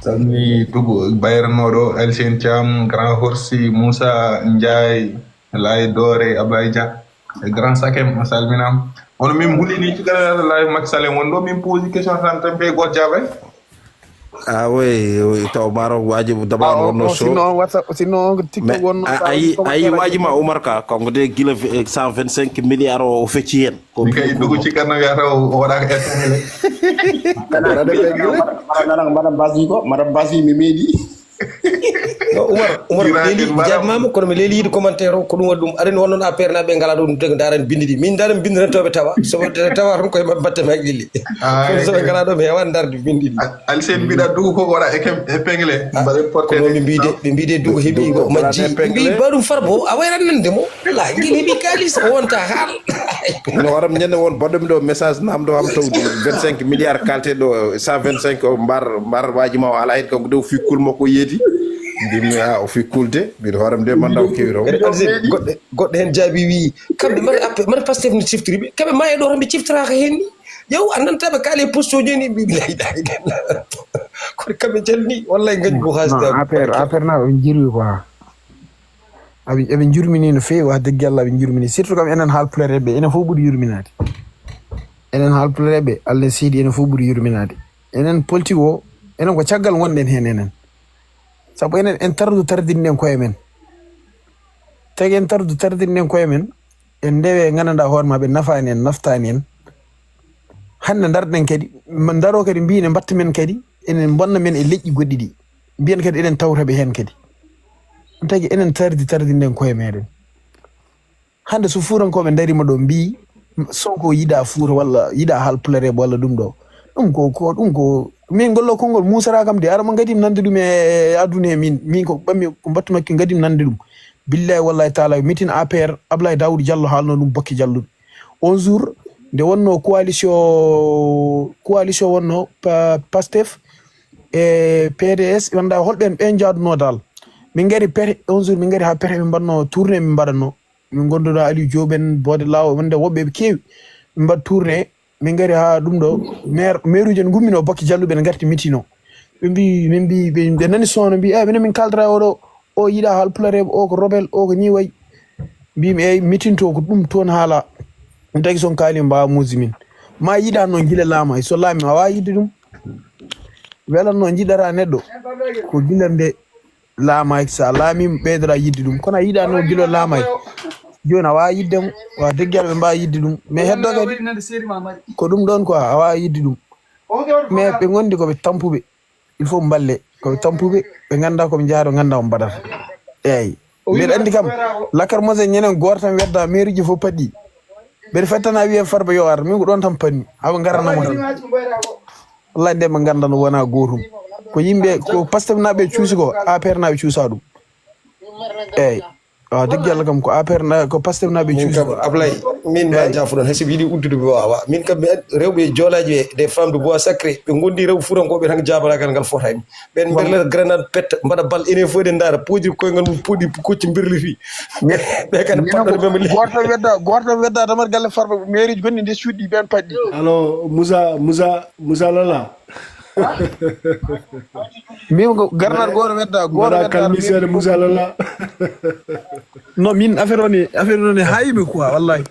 Salmini Dugu bayranoɗo, Elsen Thiam, Grand Horsi, Moussa Ndiaye, Laye Dore, Ablaye Dia, e Grand Sakem, a salminama. Kono min hulini caggal live Macky Sall en won ɗo, min posi question tan, tan ɓe goto jaabay. Ah oui, oui, taw maro waji daba on wonno show. Sinon on WhatsApp, sinon on TikTok wonno. Ayi, ayi waji ma Umar Ka, kanko de gila cent vingt-cinq milliards o fecci hen. Ko kay Dugu cikkanno wiya taw o waɗaka épinglé. Mbaɗa, mbaɗa, mbaɗa basi ko, mbaɗa basi mi meeɗi. No, Umar, Umar, mi leeli, mi jaabima mo, kono mi leeli yiide commentaire o, ko ɗum waɗi ɗum. Aɗa anndi won noon A P R naaɓe ngala ɗo ɗum tagi, ndaran bindi ɗi. Min ndaran bindi tan to ɓe tawa. So ɓe tawa tan koye maɓɓe mbatta maglili. Ah, kono so ɓe ngala ɗo, mi hewan ndarde bindi ɗi. Alsen mbiɗa Dugu ko waɗa épinglé. Ah, mbaɗa porté kono ɓe mbiide, ɓe mbiide Dugu heɓi ko majji. Ɓe mbi ba ɗum Farba o, a wayran nande mo. Wallaahi, ngel heɓi kaalis, o wonta haal. No waram ñande won baɗɗomi ɗo message namdo am taw vingt-cinq milliards kalte ɗo, cent vingt-cinq o mbar, mbar waji ma o ala hen kanko de o fi kul makko yeedi. Mbimi, ah, o fi kul de, mbiɗo hooram de manda o kewi ɗo. Goɗɗe, goɗɗe hen jaabi wi, kamɓe mbaɗa appe, mbaɗa Pastef no ciftiri ɓe, kamɓe ma e ɗo tan ɓe ciftoraka hen ni. Yow, a nanta ɓe kaali e poste o jeni, mbi, "La ilaha illallah." Kono kamɓe jalni, wallahi, ngañ ko haasde. Non, A P R, A P R naaɓe ɓe njirwi quoi. Aɓe, aɓe njurmini no feewi, wax dëgg Yàlla, aɓe njurmini. Surtout kam enen haalpulareeɓe, enen fof ɓuri yurminaade. Enen haalpulareeɓe, Allah seydi, enen fof ɓuri yurminaade. Enen politique o, enen ko caggal ngonɗen heen enen. Sabu enen, en tardu tardinɗen koye men. Tagi en tardu tardinɗen koye men, en ndewe nganndanɗaa hoore ma, ɓe nafaani en, naftaani en. Hannde ndarɗen kadi, ma ndaro kadi mbiyen mbatta men kadi, enen mbonna men e leƴƴi goɗɗi ɗi. Mbiyen kadi eɗen tawta ɓe heen kadi. Ɗum tagi enen tardi, tardinɗen koye meɗen. Hannde so fuutankooɓe ndariima ɗo mbii, Sonko yiɗa Fuuta walla yiɗa haalpulareeɓe walla ɗum ɗo. Ɗum ko, ko, ɗum ko, min ngollo konngol muusata kam de, ara mo ngadim nande ɗum e, e aduna he min. Min ko ɓammi ko mbattu makki ngadim nande ɗum. Billahi wallahi taala, mitin A P R, Ablaye Daoud Diallo haalno ɗum bokke jalluɓe. On jour, nde wonno coalition, coalition wonno Pa-, Pastef e P D S, wonda holɓe en ɓen jaaduno dal. Min ngari pete, on jour min ngari ha pete min mbanno tournée min mbaɗanno. Min gonduno Aliou Diop en, Boode Law, wonde woɓɓe ɓe keewi. Min mbaɗ tournée, min ngari ha ɗum ɗo, maire, maire uji en ngummino bakke jalluɓe ne ngarti mitino. Ɓe mbi, min mbi, ɓe, ɓe nani son, mbi, "Eh, minen min kaldata oɗo, o yiɗa haalpulareeɓe, o ko rebelle, o ko ni wayi." Mbimi, "Eyi, mitin to ko ɗum toon haala." Min tagi son kaali mbawa muusi min. Ma yiɗa noon gila laama, so laami a wawa yidde ɗum. Welanno jiɗata neɗɗo, ko gila nde laamaaki, so a laamiima, ɓeydoɗaa yiɗde ɗum. Kono a yiɗaano gila laamaaki. Jooni a waawaa yiɗde mo. Wa deggal ɓe mbaawa yiɗde ɗum. Mais heddo kadi, ko ɗum ɗoon quoi, a waawaa yiɗde ɗum. Mais ɓe ngondi ko ɓe tampuɓe. Il faut mballe. Ko ɓe tampuɓe, ɓe nganndaa ko ɓe njahata, ɓe nganndaa ko ɓe mbaɗata. Eeyi. Mbeɗa anndi kam, lacrymogène ñanden gooto tan wedda, mairie ji fof paɗɗi. Mbeɗa fettana wiye Farba yo ar, min ko ɗoon tan panni. Haɓe ngaranamo tan. Wallahi nde ɓe nganndaa no wona gootum. Ko yimɓe, ko Pastef naaɓe cuusi ko, A P R naaɓe cuusa ɗum. Eeyi. Waaw, dëgg Yàlla kam, ko A P R na, ko Pastef naaɓe cuusi ko. Min kam, Ablaye, min ma jaafuɗon, hay so mi yiɗi uddude mi waawa. Min kam, mi andi rewɓe joolaaji ɓe, des femmes de bois sacré, ɓe ngondi rewɓe fuutankooɓe tan ko jaabaragal ngal fota e mum. Ɓen mberlata grenade petta, mbaɗa bal, enen fof eɗen ndaara, poojiri koyngal mum, puɗi, kocci mbirliti. Ɓe kadi paddata ɓe mbaɗi. Gooto tan wedda, gooto tan wedda, damar galle Farba, mairie ji gonɗi nde cuuɗi ɓen paɗɗi. Alors, Moussa, Moussa, Moussa Lala. Min ko garnal gooto wedda, gooto mbaɗa wedda, kalmi seeɗa, Moussa Lala. Non, min affaire o ne, affaire o ne haayi mi quoi, wallahi.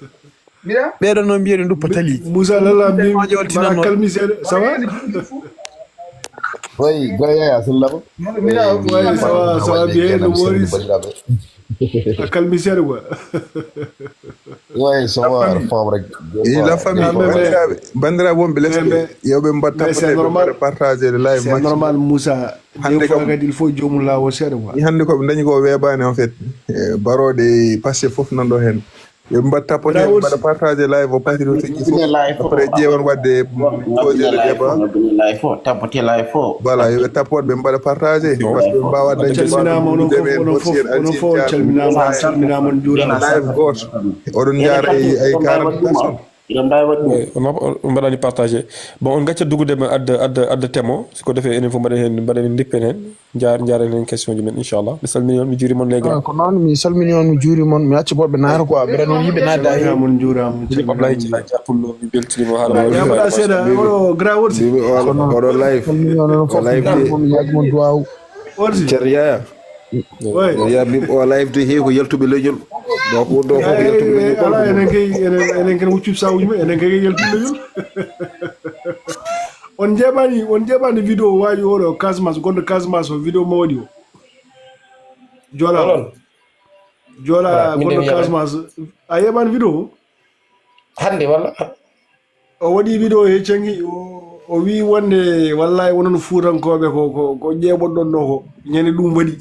Ɓeɗo noon mbiya ɗum duppa tali. Moussa Lala, min mbaɗa kalmi seeɗa, ça va? Oui, Grand Yaya, sallama. Oui, ça va, ça va bien, no moori. A kalmi seeɗa quoi. Oui, ça va, femme rek. Et la famille, ah, mais, mais, bandiraɓe, bandiraɓe wonɓe lees ɓe, yo ɓe mbaɗ tapoter, ɓe mbaɗa partager le live maximum. C'est normal, Moussa. Hannde kam kadi, il faut joomum laawo seeɗa quoi. Hannde ko ɓe dañi ko weebaani en fait. Eh, barooɗe passé fof nan ɗo heen. Yo ɓe mbaɗ tapoter, ɓe mbaɗa partager live o, patriote ji fof. Après, ƴeewan waɗde, mm, poser le débat. Tapoter live o. Voilà, yo ɓe tapote, ɓe mbaɗa partager. Parce que ɓe mbaawa dañde. Calminaama, onon fof, onon fof, onon fof calminaama, calminaama, on njuuraama. Live gooto. Oɗon njaara ay, ay quarante personnes. Hiɗen mbaawi waɗde ɗum. Eh, on, on, on mbaɗani partagé. Bon, on gacca dugude men adda, adda, adda thème o. Si ko defee enen fof mbaɗen heen, mbaɗen ndippen heen. Njaar, njaaren heen question ji men, inchallah. Mi salmini on, mi juuri mon les gars. Ah, ko noon, mi salmini on, mi juuri mon. Mi acci goɗɓe naata quoi. Mbeɗa noon yimɓe naatde hay. Njuuraama, njuuraama, njuuraama. Ablaye Dia, Dia Pullo, mi beltiniima haala ma. Yaa mbaɗa seeɗa, oɗo grand woosi. Oɗo live. Salmini on, onon fof, mi yaagi mon duwaaw. Woosi. Ceerno Yaya. Oy. Ya, min o live de, heewi ko yaltuɓe leñol. Donc, ɗo fof ko yaltuɓe leñol. Ala, enen kay, enen, enen kay huccub sawuji men, enen kay yaltuɓe leñol. On njeeɓani, on njeeɓani vidéo waaji oɗo Casamance, gonɗo Casamance o, vidéo mo waɗi o. Joola. Onon? Joola, voilà, gonɗo Casamance. A yeeɓani vidéo o? Hannde walla? O waɗi vidéo he cangi, o, o wi wonde, wallahi, wonon Fuutankooɓe ko, ko, ko ƴeeɓoɗon ɗo ko. Ñande ɗum waɗi,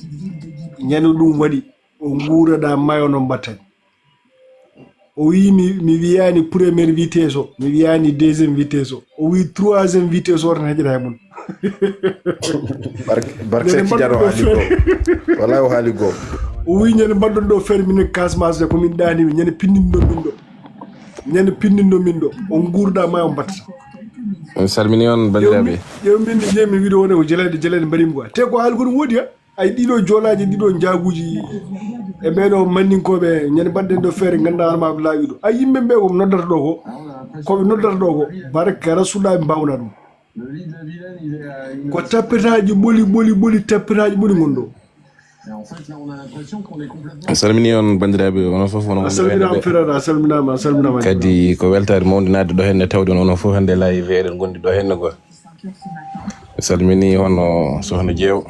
ñande ɗum waɗi, o nguurada mayo no mbattani. O wi mi, mi wiyani première vitesse o, mi wiyani deuxième vitesse o. O wi troisième vitesse o tan heƴata e mum. Barke, barke Sek Tidiane o haali goo. Wallahi o haali goo. O wi ñande mbaɗɗon ɗo fermine Casamance ko min ɗaani, ñande pinndinɗon min ɗo. Ñande pinndinɗon min ɗo. On nguurda ma on mbatta. On salmini on, bandiraɓe. Ƴeew min, ƴeew min vidéo wonde ko jaleɗe, jaleɗe mbaɗi mi quoi. Te ko haali ko ɗum woodi ha? Ay ɗiɗo joolaaji, ɗiɗo njaaguuji, e ɓeeɗo manninkooɓe, ñande mbaɗɗen ɗo feere, ngannduɗaa hoore ma laaɓi ɗo. Ay yimɓe ɓe ko noddata ɗo ko, ko ɓe noddata ɗo ko, barka Rasulullah ɓe mbaawna ɗum. Ko tappetaaji ɓoli, ɓoli, ɓoli, tappetaaji ɓoli ngon ɗo. Mi salmini on banndiraaɓe, onon fof, onon A salminaama, frère, a salminaama, a salminaama. Kadi ko weltaare mawnde naatde ɗo henne, tawde on onon fof hannde live eɗen ngondi ɗo henne goo. Mi salmini hono sohna Jeew,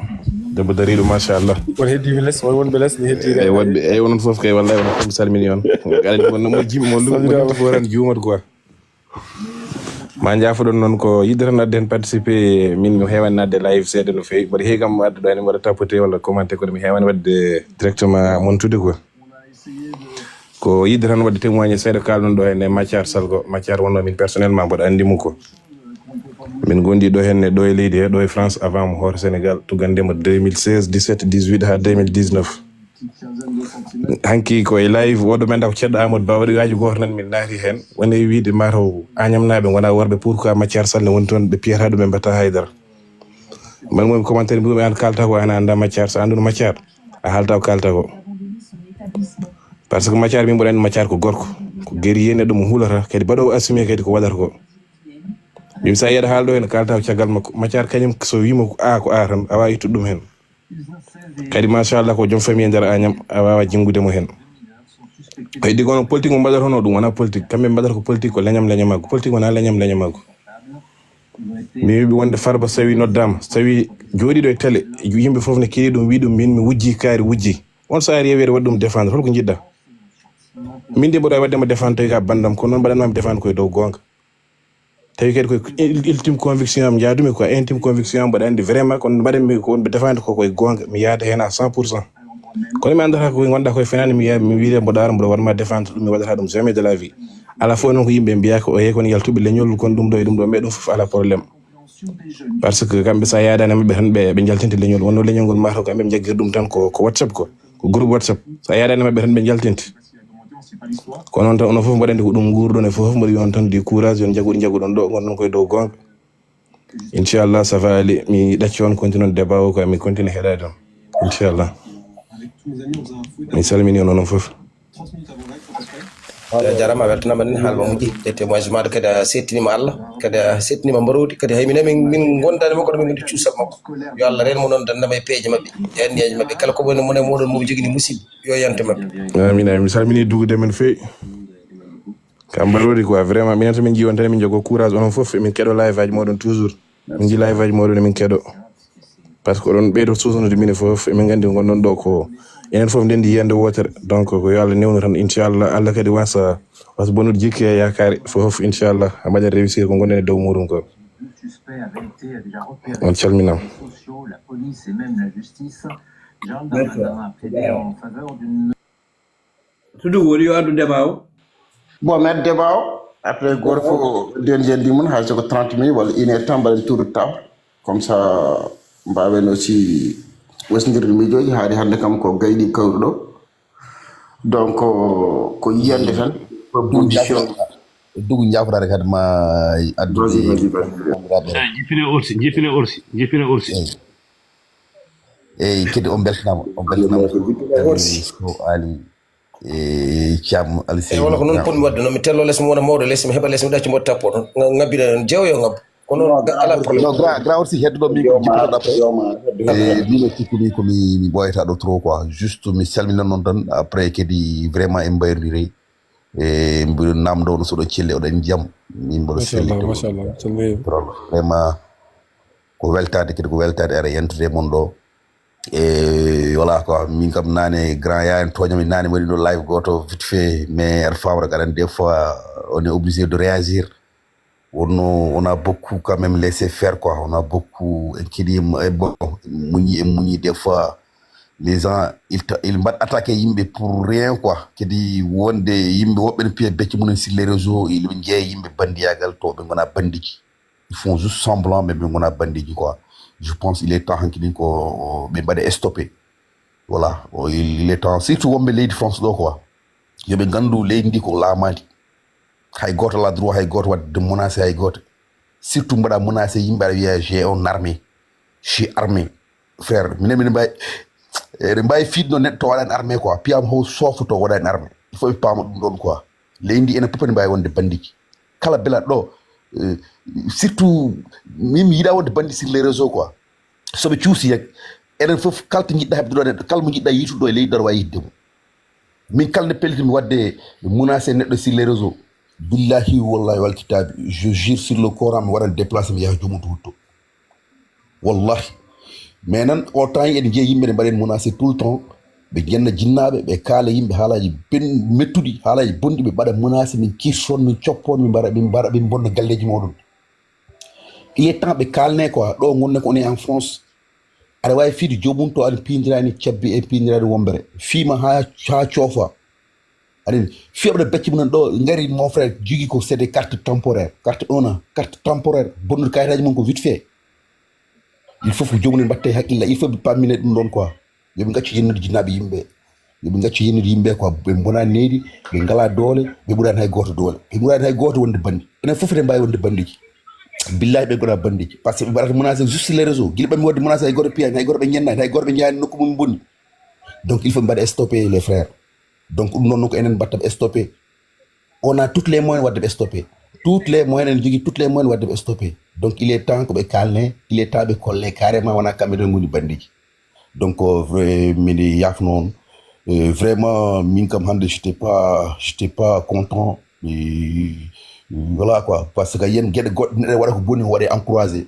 debbo dariiɗo, machallah. On heddiiɓe les, on wonɓe les, mi heddiiɓe. Eyi, wonɓe, eyi, onon fof kay, wallay, onon fof mi salmini on. Aɗa anndi, wonno mo jimmi mo lumo, wonno fof tan juumat quoi. Ma njaafoɗon noon, ko yiɗde tan adde heen participer. Min mi heewani naatde live seeɗa no feewi. Mboɗo heewi kam adde ɗo heen, mboɗo tapoter walla commenter, kono mi heewani waɗde directement montude quoi. Ko yiɗde tan waɗde témoigner seeɗa ko kaalɗon ɗo heen e Mathiar Salgo. Mathiar wonno min personnellement mboɗo anndi mo ko. Min ngondi ɗo heen ɗo e leydi he, ɗo e France avant mo hoore Sénégal, tuggande mo deux mille seize, dix-sept, dix-huit haa deux mille dix-neuf. Hanki ko e live, oɗo men ko ceɗɗo Amadou Ba, waɗi waaji gooto nan min naati heen. Woni e wiide mataw Agnam naaɓe ngona worɓe, pourquoi Mathiar Sall ne woni toon, ɓe piyata ɗum, ɓe mbatta haydara. Man mo commentaire mbiimi an kalta ko an annda Mathiar, so annduno Mathiar, a haalta ko kalta ko. Par ce que Mathiar min mboɗo anndi Mathiar ko gorko, ko guerrier, neɗɗo mo hulata, kadi baɗowo assumer kadi ko waɗata ko. Mbimi sa yiyaɗa haalɗo heen kalta ko caggal makko. Mathiar kañum so wiima ko a, ko a tan, a wawa ittude ɗum heen. Kadi machallah ko joom famille e nder Agnam, a wawa jenngude mo heen. Ko heddi ko noon politique mo mbaɗata hono ɗum wona politique. Kamɓe mbaɗata ko politique ko leñam leñamaggu. Politique wona leñam leñamaggu. Mi wiɓe wonde Farba so tawi noddaama, so tawi jooɗiiɗo e télé, yimɓe fof ne keewi ɗum, wi ɗum min mi wujji kaari wujji. On so ari e wiyde waɗi ɗum défendre, holko njiɗɗa? Min de mboɗo wawi waɗde mo défendre tawi ka bandam, kono noon mbaɗanmami défendre koye dow goonga. Tawi kadi koye ultime conviction am njaadumi quoi, intime conviction am mboɗo anndi vraiment, kono mbaɗanmi ko wonɓe défendre ko koye goonga, mi yaada heen à cent pour cent. Kono mi anndata ko gonɗa koye fenaande, mi wiya mi wiide mboɗo ara mboɗo waɗma défendre ɗum, mi waɗata ɗum jamais de la vie. Ala fof noon ko yimɓe mbiya ko o yehi kono yaltuɓe leñol, kono ɗum ɗo e ɗum ɗo, mais ɗum fof ala problème. Par ce que kamɓe sa yaadani maɓɓe tan ɓe ɓe jaltinta leñol, wonno leñol ngol mataw kamɓe ɓe jaggiri ɗum tan ko ko WhatsApp ko, ko groupe WhatsApp. Sa yaadani maɓɓe tan ɓe jaltinta. Ko noon tan onon fof mboɗo anndi ko ɗum nguurɗon e fof, mboɗo wiya on tan du courage, yon jaguɗo jaguɗon ɗo, ngonɗon koye dow goonga. Inchallah ça va aller, mi ɗacci on continue on débat o quoi, mi continue heɗade on inchallah. Mi salmini on onon fof. A jarama, a weltanama nen haalma moƴƴi e témoignage maɗa, kadi a settinima Allah, kadi a settinima mbarodi, kadi hay minen min min gondani makko ɗo, min gondi cuusal makko. Yo Allah ren mo noon dandama e peeje mabɓe e anniyaji mabɓe, kala ko woni mone moɗon mo jogini musiba yo yante mabɓe. Amin, amin. Mi salmini dugude men feewi. Ka mbarodi quoi, vraiment minen to min jiwon tan min jogo courage, onon fof min keɗo live aji moɗon toujours. Min ji live aji moɗon min keɗo. Par ce que oɗon ɓeydo suusnude minen fof, emin nganndi ko ngonɗon ɗo ko enen fof ndenndi yiyannde wootere. Donc ko yo Allah newnu tan inchallah. Allah kadi wasa wasa bonnude jikke e yaakaare fof inchallah, a mbaɗa réussir ko ngonɗen e dow muɗum ko. On calminama. Tudu woni yo addu débat o. Bon, mi addu débat o, après goto fof nden jendi mum, hay soko trente minutes walla une heure temps, mbaɗen tour de table, comme ça mbawen aussi wasdirde miijoji. Haade hannde kam ko gayɗi kawri ɗo. Donc ko yiyande tan, proposition. Dugu jafrare kadi ma addude. Jippine orsi, jippine orsi, jippine orsi. Eyyi, kadi on beltanama, on beltanama. Sow Ali e Thiam Ali Sey. Wala ko noon ponmi wadde, noon mi tello les mi wona mawɗo les mi heɓa les mi ɗacci mboɗo tappo toon, ngabbina en jeewo yo ngabbo. Kono ala problème. Non, grand grand aussi heddo do mi ko jippo da pre. E mi no tikku mi ko mi mi boyata do trop quoi. Juste mi salmina non tan, après kadi vraiment en mbayri re. E mbiɗo namdo no soɗo celle oɗen jam. Min mboɗo selli. Vraiment ko weltade kadi ko weltade ara yentude mon ɗo. E voilà quoi, min kam nane grand ya en toñami nane waɗi ɗo live goto vite fait, mais aɗa famra garan des fois on est obligé de réagir. Wonno on a beaucoup quand même laissé faire quoi, on a beaucoup en kidi e bon muñi e muñi des fois les gens ils ils mbaɗ attaqué yimɓe pour rien quoi. Kadi wonde yimɓe woɓɓe ne piya becce mumen sur les réseaux, il ɓe jeeya yimɓe bandiyagal to ɓe gona bandiji. Ils font juste semblant mais ɓe gona bandiji quoi. Je pense il est temps hanki ɗin ko ɓe mbaɗa stoppé. Voilà, il est temps surtout wonɓe leydi France ɗo quoi, yoɓe gandu leydi ndi ko lamadi. Hay goto ala droit hay goto wadde menacé hay goto. Surtout mbaɗa menacé yimɓe aɗa wiya j'ai un armée, je suis armé. Frère, minen minen mbawi eɗen mbawi fiidno neɗɗo to waɗani armée quoi, piyama ho sofo to waɗani armée. Il faut ɓe paama ɗum ɗon quoi. Leydi enen pop ene mbawi wonde bandiji. Kala belaɗo ɗo, eh, surtout min mi yiɗa wonde bandi sur les réseaux quoi. Soɓe cuusi rek, enen fof kala to jiɗɗa heɓde ɗo neɗɗo, kala mo jiɗɗa yitude ɗo e leydi ɗo aɗa wawi yitde mo. Min kala nde pellitimi wadde menacé neɗɗo sur les réseaux, billahi wallahi wal kitabi, je jure sur le Coran, mi waɗan déplacé mi yaha jomum to wutto. Wallahi. Mais nan o temps eɗen jeeya yimɓe ne mbaɗen menacé tout le temps. Ɓe jenna jinnaaɓe, ɓe kaala yimɓe haalaaji ben mettuɗi, haalaaji bonɗi, ɓe mbaɗa menacé, min kirson, min coppon, min mbaɗa min mbaɗa min bonna galleeji moɗon. Il est temps ɓe kaalne quoi, ɗo gonne ko on est en France. Aɗa wawi fiide joomum to aɗa pindirani cabbi e pindirani wombere, fiima ha ha coofa. Aɗa fiyaɓe ɗo becce mumen ɗo ngari mon frère, jogi ko c'est des cartes temporaires, carte un an, carte temporaire, bonnude kayitaji mum ko vite fait. Il faut ko joomum en mbatte haqqilla, il faut ɓe pammine ɗum ɗon quoi. Yoɓe gaccu yennude jinnaɓe yimɓe. Yoɓe gaccu yennude yimɓe quoi, ɓe mbona neydi, ɓe ngala doole, ɓe ɓurani hay goto doole, ɓe ɓurani hay goto wonde bandi. Enen fof eɗen mbawi wonde bandiji. Billahi ɓe gona bandiji, parce que ɓe mbaɗata menacé juste les réseaux, guila ɓammi wadde menacé hay goto piyani, hay goto ɓe jennani, hay goto ɓe jeyani nokku mum bonni. Donc il faut mbaɗa stopper les frères. Donc ɗum noon ko enen mbatta ɓe stoppé. On a toutes les moyens wadde ɓe stoppé. Toutes les moyens, ene jogui toutes les moyens wadde ɓe stoppé. Donc il est temps ko ɓe kalne, il est temps ɓe kolle carrément wona kamɓe ɗo goni bandiji. Donc euh, vrai mini yaf noon. Euh, vraiment min kam hande j'étais pas j'étais pas content. Et voilà quoi, parce que yen gueɗe goɗɗe neɗɗo waɗa ko boni waɗe encouragé.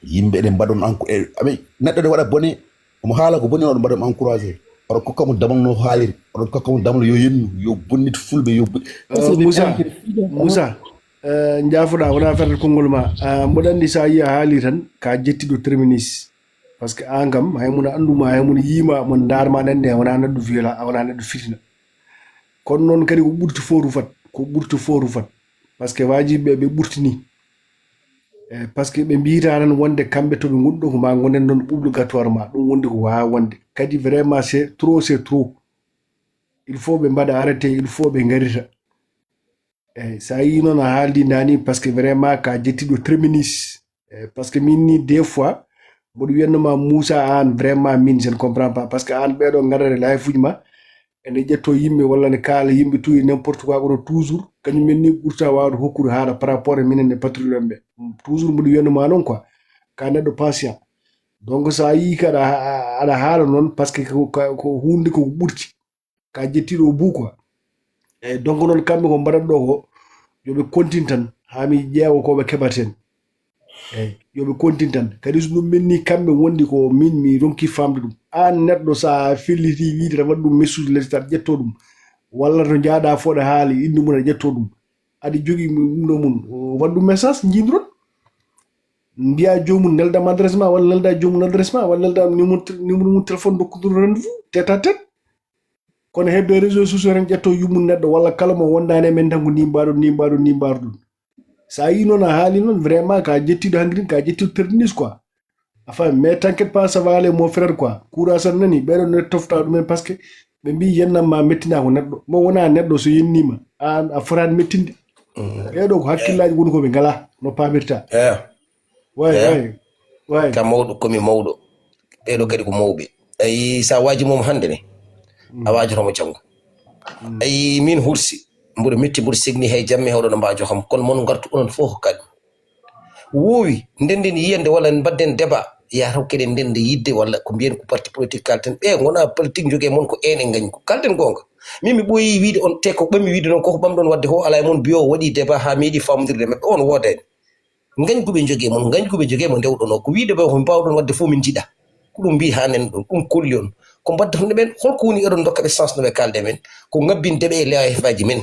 Yimɓe eɗen mbaɗon enco- e- aɓe neɗɗo ne waɗa bone, omo haala ko boni, oɗon mbaɗon encouragé, oɗon kokka mo damal no haaliri, oɗon kokka mo damal yo yennu, yo bonnit fulɓe yo bo- Moussa, Moussa, euh, jaafoɗa wona ferde konngol ma. Euh, mboɗo anndi so a yii a haali tan ka jettiɗo terminis, parce que an kam hay mona annduma, hay mona yiima, mon ndaarma nande a wona neɗɗo violent, a wona neɗɗo fitina. Kono noon kadi ko ɓurti fof rufat, ko ɓurti fof rufat, parce que wajiɓe ɓe ɓurtini. Eh, parce que ɓe mbiyata tan wonde kamɓe to ɓe ngoni ɗo ko ma gonden ɗon obligatoirement, ɗum wondi ko wawa wonde. Kadi vraiment c'est trop, c'est trop. Il faut ɓe mbaɗa arrêté, il faut ɓe ngarita. Eyyi, sa yii noon a haaldi nani, parce que vraiment ka jettiɗo terminis. Eyyi, parce que min ni des fois mboɗo wiyatno ma Moussa, an vraiment min je ne comprends pas, parce que an ɓeɗo ngarata e live uji ma ene ƴetto yimɓe walla ne kaala yimɓe tout et n'importe quoi, kono toujours kañum men ni ɓurta wawde hokkude haala par rapport e minen e patrouille en ɓe. Toujours mboɗo wiyatno ma noon quoi, ka neɗɗo patient. Donc sa yii kaɗa aɗa haala noon, parce que ko hunde ko ɓurti. Ka jettiɗo o buu quoi. Eyyi, donc noon kamɓe ko mbaɗat ɗo ko, yoɓe continue tan ha mi ƴeewa ko ɓe keɓaten. Eyyi, yoɓe continue tan. Kadi so ɗum menni kamɓe wondi ko min mi ronki famde ɗum. An neɗɗo sa felliti wiide tan waɗ ɗum message lesi tan ƴetto ɗum. Walla to jaaɗa fooɗa haali inde mum aɗa ƴetto ɗum. Aɗa jogui ɗum ɗo mum, waɗ ɗum message jindron. Mbiya jomum neldam adresse ma walla nelda jomum adresse ma walla nelda numéro numéro mum téléphone dokkudur rendez-vous tête à tête. Kono hebde réseau social en ƴetto yummum neɗɗo walla kala mo wondani e men tan ko ni mbaɗon ni mbaɗon ni mbaɗon. Sa yi noon a haali noon vraiment ka jettiɗo hankirin ka jettiɗo terdinis quoi. A faami, mais t'inquiète pas, ça va aller mon frère quoi. Courage tan nani ɓeɗo ne tofta ɗumen parce que ɓe mbi yennam ma mettina ko neɗɗo, mo wona neɗɗo so yennima an a fotani mettinde. Ɓeɗo ko hakkillaji woni koɓe ngala no pamirta. Eyo. Way Eyo. Way way. Ka mawɗo komi mawɗo. Ɓeɗo kadi ko mawɓe. Ayi sa waji mom hande ne, a wajotomo janngo. Ayi min hursi, mboɗo metti, mboɗo segni hay jamme hewɗo no mbajo kam, kono mon gartu onon fof kadi. Wowi ndenden yiyande walla mbadden débat, ya taw keɗen ndende yidde walla ko mbiyen ko parti politique kalten. Ɓe gona politique jogue mon ko ene gañi ko kalten gonga. Min mi ɓooyi wiide on te ko ɓammi wiide noon koko ɓamɗon wadde ho ala e mon biyo waɗi débat ha meeɗi famodirde maɓɓe on wodani. Gañguɓe jogue mon, gañguɓe jogue mo ndewɗon o ko wiide ɓe ko mbawɗon wadde fof min jiɗa. Ko ɗum mbi ha nen ɗon ɗum kolli on. Ko mbaddaton ɓen holko woni eɗon dokka ɓe sens no ɓe kalde men? Ko ngabbinde ɓe e leewa hefaji men.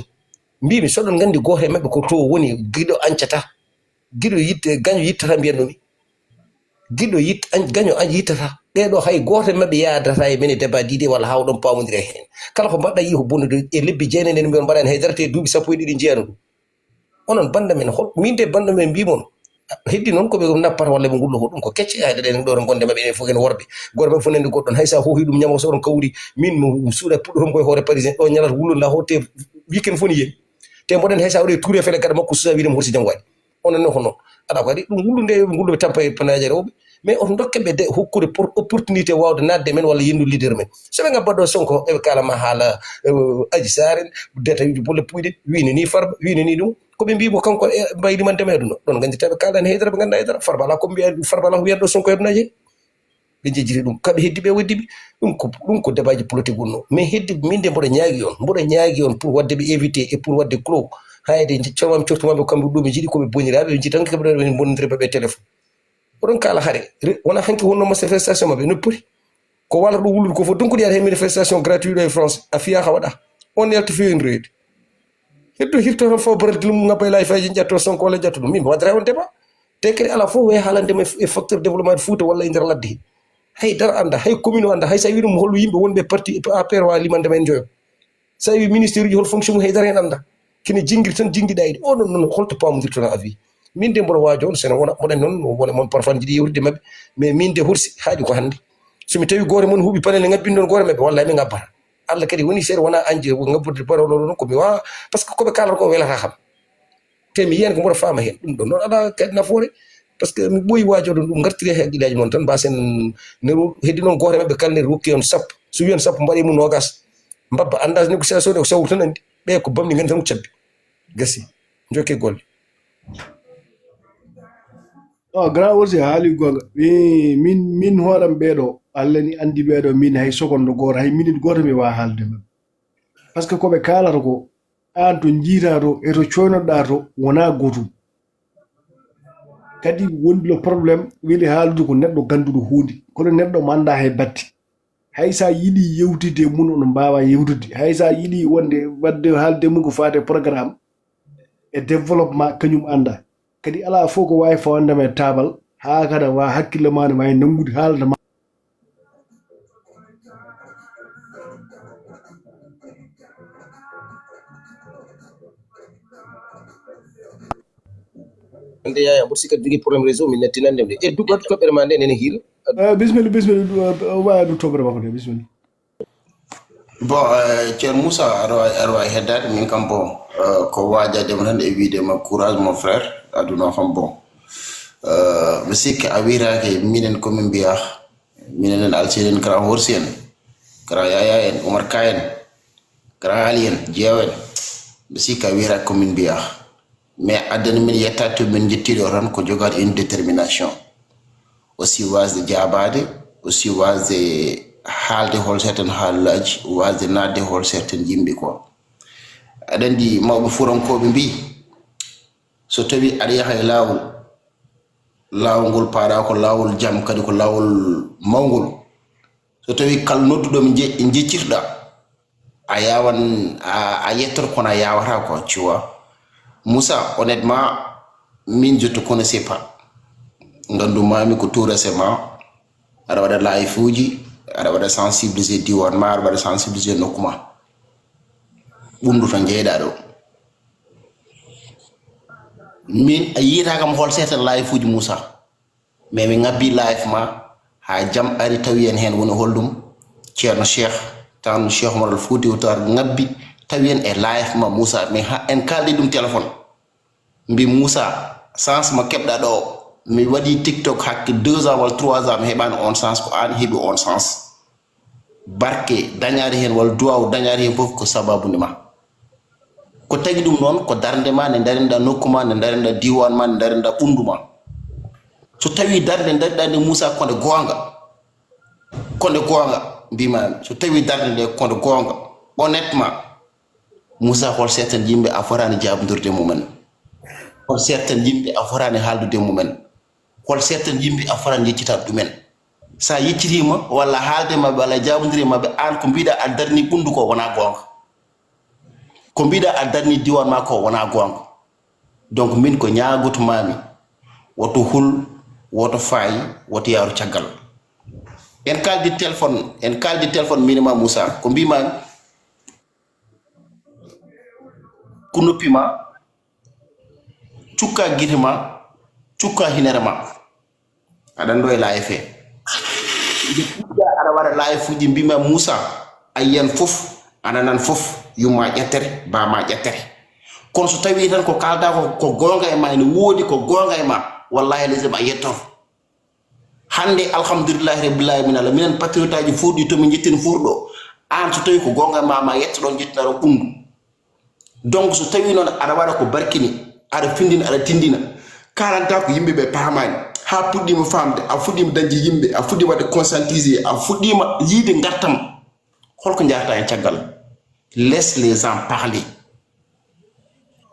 Mbimi soɗon gandi goto e maɓɓe ko to woni giɗo ancata. Giɗo yitte gaño yittata mbiyannomi. Giɗo yitt gaño an yittata. Ɓeɗo hay goto e maɓɓe yadata e men e débat diɗe walla hawɗon pamodire hen. Kala ko mbaɗɗa yi ko bonnude e lebbi jeenayi nden mbiyon mbaɗani haydara te duuɓi sappo e ɗiɗi jeyano ɗum. Onon banda men hol min de banda men mbimon. Heddi noon koɓe nappata walla ɓe gullo ko ɗum ko kecce ay ɗeɗen ɗo ren gonde maɓɓe enen fof ken worɓe. Goto maɓɓe fof nandi goɗɗon hay sa hohi ɗum ñamo so oɗon kawri min mo suuɗa puɗɗotom koye hoore parisien ɗo ñalata wullo nda hotte weekend fof ni yeeɓi. Te mboɗen hay sa waɗi tour e fele gaɗa makko susa wiide mo horsi janngo waɗi. Onon ne ko noon. Aɗa ko waɗi ɗum wullude yoɓe ngulluɓe tampa e panaje rewɓe. Mais on dokke ɓe de hokkude por-, opportunité waawde naatde e men walla yenndu leader men. So ɓe ngabba ɗo Sonko, eɓe kaala ma haala, eh, Aji Saar en, détail uji bolle puyɗe, wiini ni Farba, wiini ni ɗum. Ko ɓe mbii mo kanko e mbaydi man deme aduna. Ɗon nganndita ɓe kaalani haydara, ɓe ngannda haydara. Farba alaa ko mbiya, Farba alaa ko wiyata ɗo Sonko e aduna jeyi. Ɓe njejjiti ɗum. Kaɓe heddi ɓe weddi ɓe. Ɗum ko, ɗum ko débat ji politique wonno. Mais heddi min de mboɗo ñaagi on. Mboɗo ñaagi on pour waɗde ɓe éviter et pour waɗde clos. Hayde corwam cortumaaɓe kamɓe ɗum ɓe njiɗi ko ɓe boniraaɓe, ɓe njiɗi tan ko ɓe bonondira ɓe téléphone. Oɗon kaala hare, re-, wona hanki wonno manifestation maɓɓe, no poti. Ko walata ɗo wullude ko fof, donc ɗi ari he manifestation gratuit ɗo e France, a fiya ka waɗa. On yalta fiyo en reedi. Heddo hirto tan fof baral dilum ngabba e live aji ƴatto Sonko walla ƴatto ɗum. Min mi waɗata on débat. Te kadi ala fof way haalande mo e facteur développement de Fouta walla e nder ladde he. Hay dara anda, hay commune o anda, hay sa wi ɗum hol yimɓe wonɓe parti A P R wa limande ma en joyo. So a wi ministère uji hol fonction mum, haydara heen annda. Kene jinngiri tan, jinngiɗa e ɗi. Oɗon noon, holto paamondirton avis? Min de mboɗo waajo on, sene wona, mboɗen noon, wona mon parfois jiɗi yewtide maɓɓe. Mais min de horsi, haaɗi ko hannde. So mi tawi gooto mon huuɓi panel ne ngabbinɗon gooto maɓɓe, wallahi mi ngabbata. Allah kadi woni seeɗa wona anje, ngabbude parole o ɗon ko mi waawa, parce que ko ɓe kaalata ko welata kam. Te mi yiyan ko mboɗo faama heen. Ɗum ɗon noon alaa kadi nafoore. Parce que mi ɓooyi waajooɗo ɗum, ngartiri e haqqillaaji mon tan, mbasen ne ro-, heddi noon gooto e maɓɓe kala ne rokki on sappo. So wiyan sappo, mbaɗe mum noogas. Mbabba annda négociation ɗe ko sawru tan anndi. Ɓe ko bamɗi nganndi tan ko cabbi. Gasi. Njokke golle. Oh, grand aussi a haali goonga. Mi-, min, min hooram ɓeeɗo, Allah ni anndi ɓeeɗo, min hay seconde gooto, hay minute gooto mi waawa haalde maɓɓe. Parce que ko ɓe kaalata ko, aan to njiitaa to, e to coynoɗaa to, wonaa gootum. Kadi wondi le problème, weli haaldude ko neɗɗo gannduɗo huunde. Kono neɗɗo mo anndaa hay batte. Hay sa yiɗi yewtide e mum, ono mbaawa yewtude. Hay sa yiɗi wonde, waɗde haalde mum ko faati e programme e développement, kañum anndaa. Kadi alaa fof ko waawi fawande ma e taabal, haa kada wa hakkille ma ne waawi nanngude haalde ma. Ande Yaya, mboɗo sikka jogii problème réseau, min natti nande de. E dugal toɓɓere ma nde nene hiila. Eh, bismillah, bismillah, du-, eh, wa du toɓɓere makko de, bismillah. Bon, eh, Ceerno Moussa, aɗa waawi, aɗa waawi heddaade, min kam, bon, eh, ko waajade mo tan e wiide ma courage, mon frère, aduna o kam, bon. Eh, mi sikki a wiytaake, minen ko min mbiya, minen en Algérie en, grand Horsi en, grand Yaya en, Oumar Ka en, grand Ali en, Jeew en, mi sikki a wiytaake ko min mbiya. Mais addani min yettaade to min njetti ɗo tan ko jogaade une détermination. Aussi waasde jaabaade, aussi waasde haalde hol certaine haalullaaji, waasde naatde hol certaine yimɓe quoi. Aɗa anndi mawɓe fuurankooɓe mbii, so tawii aɗa yaha e laawol, laawol ngol paaɗaa ko laawol jam, kadi ko laawol mawngol. So tawii kala nodduɗo mo nje-, njeccirɗaa, a yaawan, a, a yettoto kono a yaawataa quoi, tu vois. Moussa, honnêtement, min, je te connaissais pas. Nganndumaami ko tout récemment, aɗa waɗa live uji, aɗa waɗa sensibiliser diiwaan ma, aɗa waɗa sensibiliser nokku ma. Ɓunndu to njeyɗaa ɗo. Min, a yiitaa kam hol seeɗa live uji Moussa. Mais mi ngabbi live ma, haa jam ari tawi en heen, woni holɗum? Ceerno Cheikh, tan Cheikh Oumar Al Fouti Tall ngabbi, tawi en e live ma Moussa. Mais ha, en kaaldi ɗum téléphone. Mbi Moussa, sens mo keɓɗa ɗo, mi waɗi TikTok hakke deux ans walla trois ans, mi heɓaani on sens, ko aan heɓi on sens. Barke dañaade heen walla duwaaw dañaade heen fof ko sababu nde ma. Ko tagi ɗum noon, ko darnde ma nde darinɗa nokku ma, nde darinɗa diiwaan ma, nde darinɗa ɓunndu ma. So tawii darnde darinɗa nde Moussa ko nde goonga, ko nde goonga, mbiimaami. So tawii darnde nde ko nde goonga, honnêtement, Moussa, hol certaine yimɓe a fotaani jaabodirde mumen? Hol certaine yimɓe a fotaani haaldude mumen? Hol certaine yimɓe a fotaani yeccitaade ɗumen? So a yeccitiima walla haalde maɓɓe walla jaabondire maɓɓe, aan ko mbiɗa a darni ɓunndu ko wonaa goonga. Ko mbiɗa a darni diiwaan ma ko wonaa goonga. Donc min ko ñaagoto maami, woto hul, woto faay, woto yaaru caggal. En kaaldi téléphone, en kaaldi téléphone min e ma Moussa, ko mbiimaami? Ko noppi ma, cukka gite ma, cukka hinere ma. Aɗa anndi e live he. Nde puɗɗa aɗa waɗa live uji, mbima Moussa, a yiyan fof, a nanan fof, yumma ƴettere, bama ƴettere. Kono so tawi tan ko kalda ko, ko goonga e ma, ene woodi ko goonga e ma, wallahi lazim a yettor. Hannde, alhamdulillahi rabbil alamina, Allah, minen patriote aji furɗi, to min njettini furɗo. Aan, so tawi ko goonga ma, ma yetto ɗon, njettinaro ɓunndu. Donc, so tawi noon aɗa waɗa ko barkini, aɗa findina, aɗa tindina, kalanta ko yimɓe ɓe paamaani, haa puɗɗiima faamde, a fuɗɗiima dañde yimɓe, a fuɗɗiima waɗde conscientisé, a fuɗɗiima yiide ngartam. Holko njaarata en caggal? Laisse les gens parler.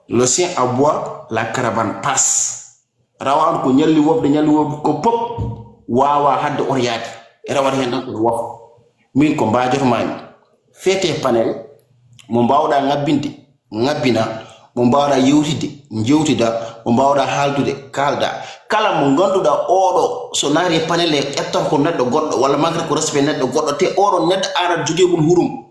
Le chien aboie, la caravane passe. Rawane ko ñalli wofde, ñalli wofde ko pop wawa hadde oto yaade. E rawata hen tan ko wof. Min ko mbajotomaami. Fete panel mo mbawɗa ngabbinde, ngabbina, mo mbawɗa yewtide, jewtida, mo mbawɗa haaldude, kaalda. Kala mo ngannduɗa oɗo so naati e panel e ƴettat ko neɗɗo goɗɗo walla manquata ko respect neɗɗo goɗɗo, te oɗo neɗɗo arat jogii mum hurum.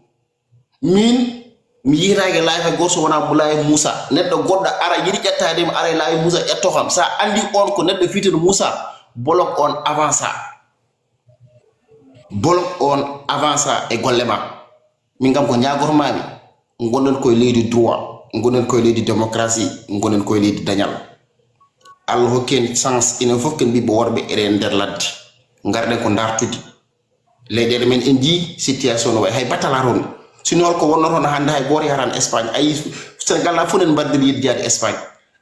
Min mi yiytaake live hay gooto so wonaa mo live Moussa. Neɗɗo goɗɗo ara yiɗi ƴettaade mi, ara e live Moussa ƴetto kam. So a anndi on ko neɗɗo fiyeteno Moussa, bloque on avant ça. Bloque on avant ça e golle ma. Min kam ko ñaagotomaami, ngonɗen koye leydi droit, ngonɗen koye leydi démocratie, ngonɗen koye leydi dañal. Allah hokki en chance, enen fof ken ɓiɓɓe worɓe, eɗen nder ladde. Ngarɗen ko dartude. Leyɗeele men en njii situation no wayi, hay battala toon. Sinno holko wonno toon hannde, hay gooto yahatan Espagne. A yii Sénégal na fof en mbaddiri yiɗde yaade Espagne.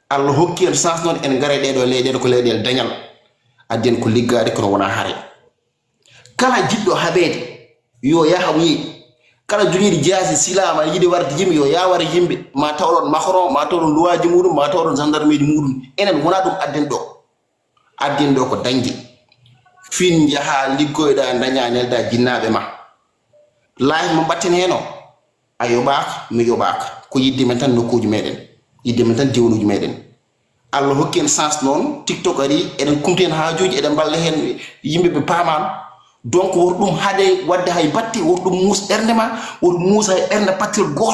Allah hokki en chance noon, en ngara e ɗeɗo leyɗeele ko leyɗeele dañal. Addi en ko liggaade kono wonaa hare. Kala jiɗɗo haɓeede, yo yah o yehi. Kala jogiiɗo jaasi silaama yiɗi warde yimɓe, yo yah wara yimɓe. Ma taw ɗon Macron, ma taw ɗon luwaaji muɗum, ma taw ɗon gendarmeji muɗum. Enen wonaa ɗum adden ɗo. Adden ɗo ko dañde. Fin njaha liggoyɗa, daña nelda jinnaaɓe ma. Live mo mbatten heen o, a yoɓaaka, mi yoɓaaka. Ko yidde men tan nokkuuji meɗen. Yidde men tan diwnuuji meɗen. Allah hokki en chance noon, TikTok ari, eɗen kumti heen haajuuji, eɗen mballa heen yimɓe ɓe paamaano. Donc, woto ɗum haɗe waɗde hay batte, woto ɗum muus ɓernde ma, woto muusa hay ɓernde patriote gooto.